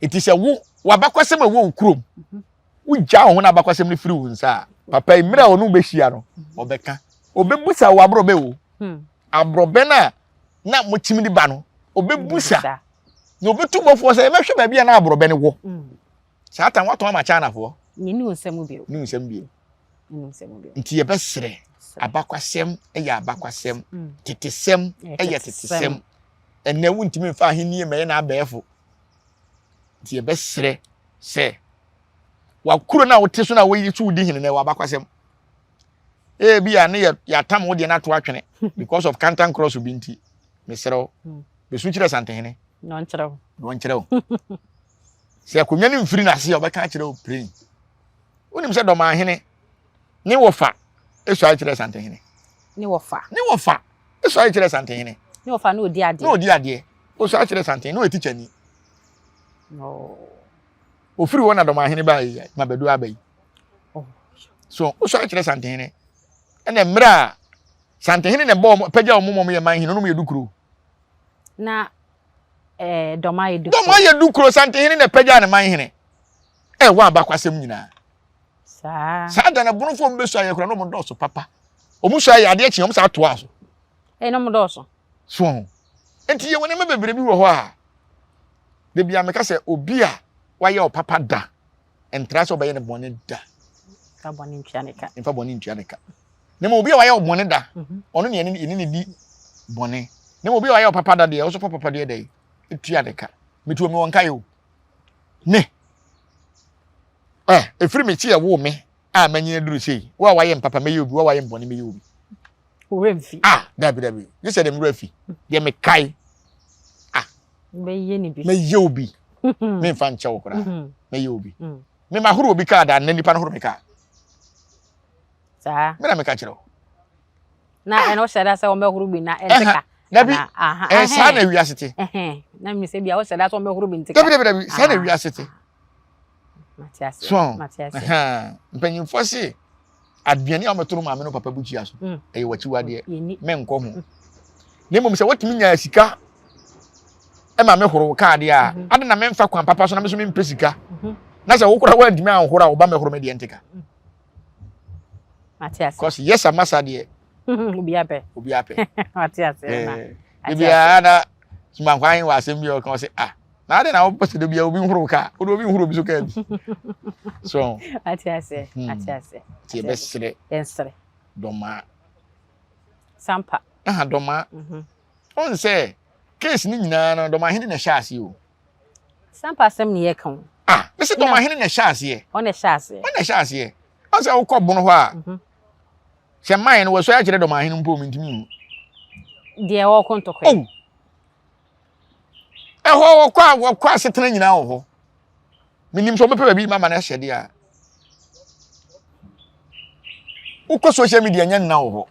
nti sɛ wo wabakɔsɛm a ɛwɔ wo kurom mhm. wogya wo ho no abakɔsɛm no firi wo nsa a papa yi mmerɛ a ɔno wobɛhyia no mhm. ɔbɛka ɔbɛbusa wo aborɔbɛ o hmm. aborɔbɛ no a na mokyim de ba no ɔbɛbusa na ɔbɛtu bɔfoɔ sɛ yɛbɛhwɛ baabi a na aborɔbɛ no wɔ mm. saa tan watɔn ama chinafoɔ ne nsɛm bio ne nsɛm bio nti yɛbɛserɛ abakwasɛm yɛ abakwasɛm mm. tetesɛm yɛ tetesɛm ɛnɛ wontumi mfa ahenni mɛyɛ n'abɛɛfo nti yɛbɛserɛ sɛ wakuro no a wote so no a woyi so wodi hene no ɛwɔ abakwasɛm ebi a ne yɛ yɛatam wo deɛ no ato atwene because of kantan cross bi nti mesrɛ wo hmm. bɛsu kyerɛ santehene na ɔnkyerɛ wo na ɔnkyerɛ wo sɛ akonnwa no mfiri n'ase a ɔbɛka akyerɛ wo pren wonim sɛ dɔmahene ne wɔfa ɛsua kyerɛ santehene ne wɔfa ne wɔfa ɛsua kyerɛ santehene ne wɔfa ne ɔdi adeɛ ne ɔdi adeɛ ɔsua kyerɛ santehene ne ɔyɛ tikyani ofiri hɔ na dɔmahene baa yi ma bɛdu aba yi oh. So wosɔre kyerɛ Santehene. Ɛna mmerɛ a Santehene na ɛbɔ wɔn pagya wɔn ma wɔn yɛ man hene wɔn yɛ dukuro. Na ɛɛ eh, dɔm ayɛ dukuro. Dɔm ayɛ dukuro Santehene na pagya ne man hene. Ɛwɔ abakwasɛm nyinaa. Saa. Saa da na bonofo wɔn bɛsua yɛ kora na wɔn dɔɔso papa. Wɔn sua yɛ adeɛ kye wɔn saa toa so. Ɛna wɔn dɔɔso. So ho. Nti yɛ wɔn nneɛma bebree bi wɔ hɔ a. Debi a meka sɛ obi a wayɛ ɔpapa da. Ntra sɛ ɔbɛyɛ no bɔne da. Mfa bɔne ntua ne ka. Mfa bɔne ntua ne ka. Na mmom obi a wayɛ ɔbɔne da, mhm. ɔno ne yɛne ne di bɔne. Na mmom obi a wayɛ ɔpapa da deɛ, ɔso fa papa deɛ dɛ, tua ne ka. Metu omi wɔn ka yɛ o. Me. Eh, efiri me kyi ɛwoo me a manyin aduru sei. Wo a wayɛ mpapa mɛyɛ obi, wo a wayɛ mbɔne mɛyɛ obi. Wura mfi. Ah, dabi dabi. Gye sɛ deɛ mewura fi. Deɛ mekae. Ah. Mɛyɛ ne bi. Mɛyɛ obi. Memfa nkyɛ wo koraa. Mm-hmm. Mɛyɛ obi. Mm. Me ma horo obi kaa da na nipa no horo me kaa. Saa. Me na meka kyerɛ wo. Na ɛno hyɛ da sɛ wɔbɛhoro bi na ɛnte ka. Dabi, ɛyɛ saa na wiase te. Na mi sɛ bia wɔhyɛ da sɛ wɔbɛhoro bi nte ka. Dabi dabi dabi, saa na wiase te. So mpanyinfoɔ se aduane a wɔbɛto no maame no papa bukyia so mm. ɛyɛ w'akyiwadeɛ menkɔ ho mm. na mmom sɛ wɔtumi nya sika ɛma me horo kaa deɛ a mm-hmm. ade na memfa kwan papa so na me so mempɛ sika mm-hmm. na sɛ wokora woantumi anhoro a woba mɛhoro me deɛ nteka mm. Cause yes amasa deɛ obi apɛ obi apɛ ebiara na sumankwan wɔ asɛm bi a ɔka ɔsɛ ah na ade na wopɛ sɛ da bia obi nhoro kaa wode obi nhoro obi so kaa bi so ate ase hmm. ate ase nti yɛbɛserɛ yɛnsrɛ dɔmaa sampa aha dɔmaa mhm. ɔn sɛ case no nyinaa no dɔmahene na ɛhyɛ aseɛ o sampa asɛm ne yɛka o ah mese dɔmahene na ɛhyɛ aseɛ ɔna ɛhyɛ aseɛ ɔna ɛhyɛ aseɛ ɔn sɛ wokɔ bono hɔ a mhm. sɛ man no wɔsɔ akyerɛ dɔmahene mpo mentumi hu deɛ wɔko ntɔkwa oh. Ɛhɔ wɔkɔ a wɔkɔ asetena nyinaa wɔ hɔ. Menim sɛ wɔbɛpɛ baabi ma no ahyɛ deɛ a. Wokɔ social media nyɛ nna wɔ hɔ.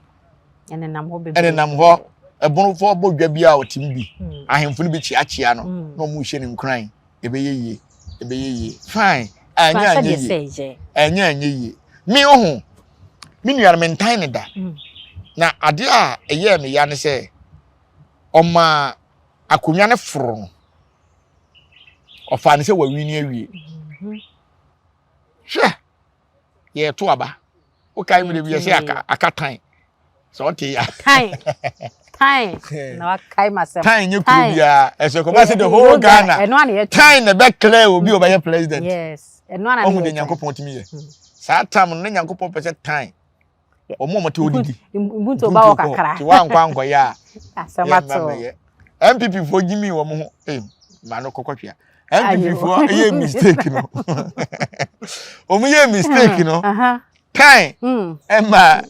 Ɛnenam hɔ bebree. Ɛnenam hɔ. Ɛbonofoɔ bɔ dwa bi a ɔtem bi. Hmm. Ahemfo no bi kyeakyea no hmm. na wɔn rehyɛ no nkuran. Ɛbɛyɛ yie. Ɛbɛyɛ yie. Fine. Ɛnyɛ anyɛ yie. Ɛnyɛ anyɛ yie. Me oho. Me nua no mentan ne da. Hmm. Na adeɛ a ɛyɛɛ me ya ne sɛ ɔmaa akonnwa no foro no ɔfaa no sɛ wawini awie mhm. hwɛ yɛto aba wokae mu de bi yɛsɛ aka aka tan sɛ ɔte ya tan tan na wakae ma sɛm tan nye kuro biara ɛsɛ kɔba sɛ the whole Ghana tan na ɛbɛ clear obi a ɔbɛyɛ president yes ɛno ana ɔhu de Nyankopɔn tumi yɛ hmm. saa tam no ne Nyankopɔn pɛ sɛ tan wɔn a wɔte hɔ didi mpuntuo ba wɔ kakra ti wankɔ ankɔyɛ a asɛm ato mɛyɛ npp foɔ gyimi wɔn ho ee maa no kɔkɔ twea npp foɔ yɛ mistake no wɔn yɛ mistake no time ɛma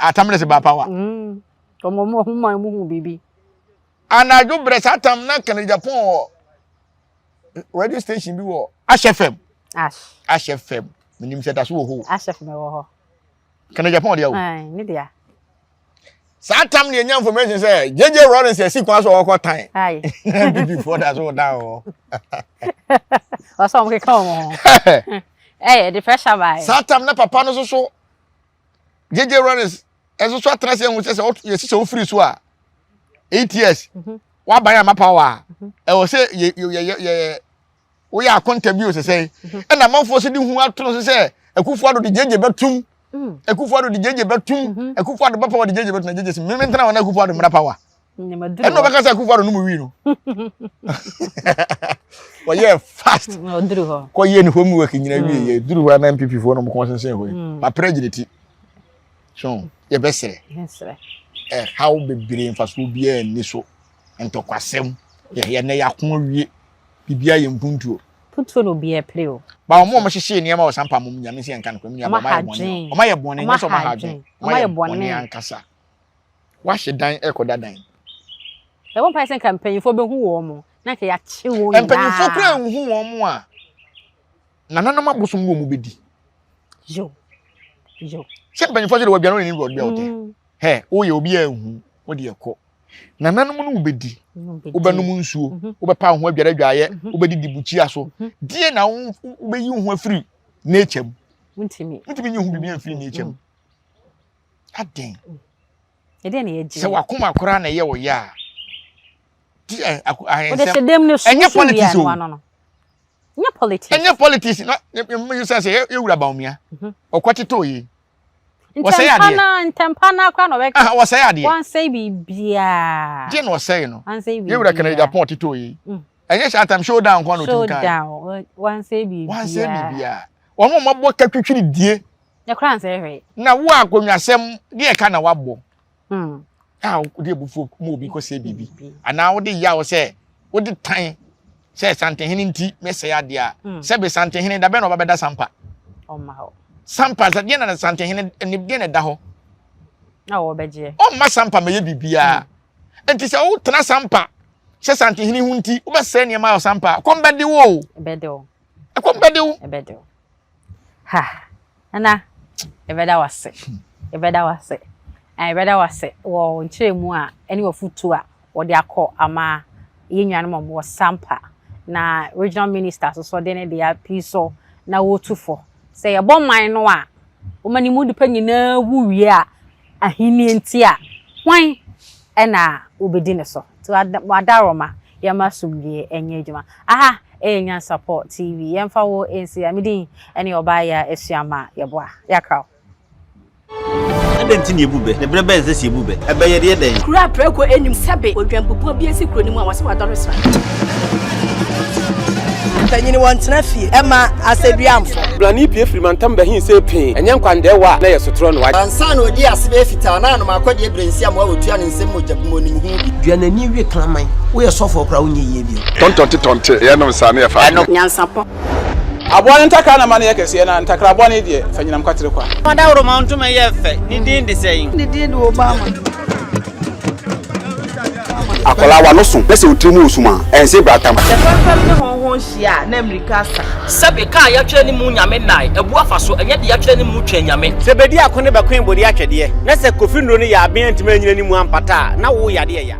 atam ne se ba power. Wɔn wɔn wɔn maa mu hu biribi. Anadwo brɛ saa tam na Kennedy Japan wɔ radio station bi wɔ Ash FM. Ash. Ash FM. Menim sɛ da so wɔ hɔ. Ash FM wɔ hɔ. Kennedy Japan ɔdeɛ o. Ne dea. Saa tam na yɛnya information sɛ JJ Rawlings asi kwan so ɔkɔ tan. Aye. NPP foɔ da so da hɔ. Ɔsɛ wɔn keka wɔn ho. Ɛyɛ de pressure baa. Saa tam na papa no soso JJ Rawlings ɛso so atena se ehu sɛ sɛ yɛsi sɛ ofiri so a 8 years mhm. waban ama power a mhm. ɛwɔ sɛ yɛ yɛ yɛ woyɛ akonta bi o sɛsɛn mhm. ɛna amanfoɔ so de hu ato no so sɛ akufo ado de gyegye bɛtum mm. akufo ado de gyegye bɛtum mhm. akufo ado bɛpa wɔde gyegye bɛtum na gyegye sɛ mmemme ntena wɔn akufo ado mmra power ɛna ɔbɛka sɛ akufo ado no mu wi no wɔyɛ fast kɔyɛ ne homework nyina wie yɛ duru hɔ na npp foɔ no mo kɔn sensɛn hɔ yi mapere gyina ti so yɛbɛsrɛ ɛhaw bebree mfasoɔ biara nni so ntɔkwasɛm yɛ nɛ yɛako awie biribiara yɛ mpuntuo. Mpuntuo na obiara pere o. Ba wɔn a wɔhyehyee nneɛma wɔ sampa mom nyame sɛ yɛnka nokorɛ me nua ba wɔn ayɛ bɔne wɔn ayɛ bɔne nyɛ sɛ wɔn aha adwene wɔn ayɛ bɔne ankasa wahyɛ dan ɛkɔda dan. Ɛbɔ mpae sɛ nka mpanyinfoɔ bɛhu wɔn mo na nka yɛakye wɔn nyinaa. Mpanyinfoɔ koraa nhu wɔn mo a nananom abosom ne wɔn bɛdi. Yo yo. Sɛ mpanyinfoɔ sɛ de wɔadwane wɔn ani wɔ ɔde ɔtɛ. Hɛ woyɛ obi a nhu wode ɛkɔ. Nananom no wobɛdi, wobɛnom nsuo, mhm. wobɛpa wo ho adware adwaeɛ, mhm. wobɛdidi bukyia so. Mhm. Deɛ na wobɛyi wo ho afiri nature mu. Wontumi nyi ho biribi amfiri nature mu. Adɛn? Mm. Sɛ wakoma koraa na ɛyɛ wo yɛ a, deɛ ahensɛm ɛnyɛ politics o. Ɛnyɛ politics. Ɛnyɛ politics na sɛ sɛ yɛwura Bawumia ɔkɔ tetɔ yi. Wɔsɛe adeɛ. Ntɛmpa na akora na ɔbɛka. Ah, wɔsɛe adeɛ. Wɔnsɛe biribiara. Gye na ɔsɛe no. Wɔnsɛe biribiara. Yɛwura Kennedy Japan ɔtetɔ yi. Mm. Ɛnyɛ saa tam showdown kwan na ɔtumi kan. Showdown wɔnsɛe biribiara. Wɔnsɛe biribiara. Wɔn a wɔabɔ katwitwiri die. Ɛkora nsɛe hwee. Na wo akonnwasɛm deɛ ɛka na wabɔ. Hmm. A wode abufuo ma obi kɔsɛe biribi anaa wode yaw sɛ wode tan sɛ santehene nti mɛsɛe adeɛ a hmm. sɛbe santehene da bɛn na ɔba bɛda sampa sampa sɛ deɛ na santehene ne deɛ na ɛda hɔ ɔmma sampa mɛyɛ biribiara hmm. nti sɛ wotena sampa sɛ santehene ho nti wobɛsɛe nneɛma wɔ sampa kɔm bɛde wo o ɛkɔm bɛde wo Ha, Nana, yɛbɛda wo ase. Yɛbɛda wo ase. Yɛbɛda wo ase wɔ wo nkyerɛmu a ɛne w'afotuo a wɔde akɔ ama yɛn nuanom a wɔwɔ Sampa na Regional Minister nso so de ne deɛ apii so na wɔretu fo sɛ yɛbɔ man no a wɔma ne mu nnipa nyinaa wu wie a ahennie nti a hwan na wobɛdi ne so nti wadaroma yɛma asomdwie ɛnyɛ adwuma aha ɛyɛ Nyansapɔ TV yɛmfa wo nsi a medin ɛne ɔbaa yɛ a Asuama Yɛboa yɛakra wo. Adɛn nti na yɛbu bɛ? Na berɛ bɛn na ɛsɛ sɛ yɛbu bɛ? Ɛbɛ yɛde yɛ dɛn? Kuro a prako nnim sɛbe odwanbubuo bi asi kuro no mu a wɔse wadɔre sra. Mpanyin wɔntena fie ɛma asɛduamfo. Brane pue firi mantam bɛhe sɛ pee, ɛnyɛ nkwandɛɛwa a na ɛyɛ sotorɔ no. Ansa na ɔdii ase bɛyɛ fitaa na anom akɔdeɛ berɛ nsi amoa wɔtua ne nsam mogya bi mu ɔnim ho bi. Dua n'ani we kraman. Woyɛ sɔfoɔ koraa wonyɛ yie bio. Tɔntɔnte tɔnte, yɛnom saa na yɛfa adwene. Nyansapɔ. Aboa no ntakra na ma no yɛ kɛseɛ, na ntakra bɔne deɛ, fa nyinam kwatere kwa. Ɔdawuroma ntoma yɛ fɛ, ne din de sɛn? Ne din de Obama. Akwadaa w'ano so na sɛ wo tiri mu resum a, ɛnse bratam. Sɛ fɛmfɛm ne hɔnhɔn hyia a, na mmirika asa. Sɛbe, ka a yɛatwerɛ ne mu Nyame nnae, abu afa so, ɛnyɛ deɛ yɛatwerɛ ne mu Twɛn Nyame. Sɛ bedi ako ne bɛkoe bode atwɛdeɛ, na sɛ Kofi nnuro no yɛ aben antumi anyina ne mu ampata a, na wo yadeɛ ya.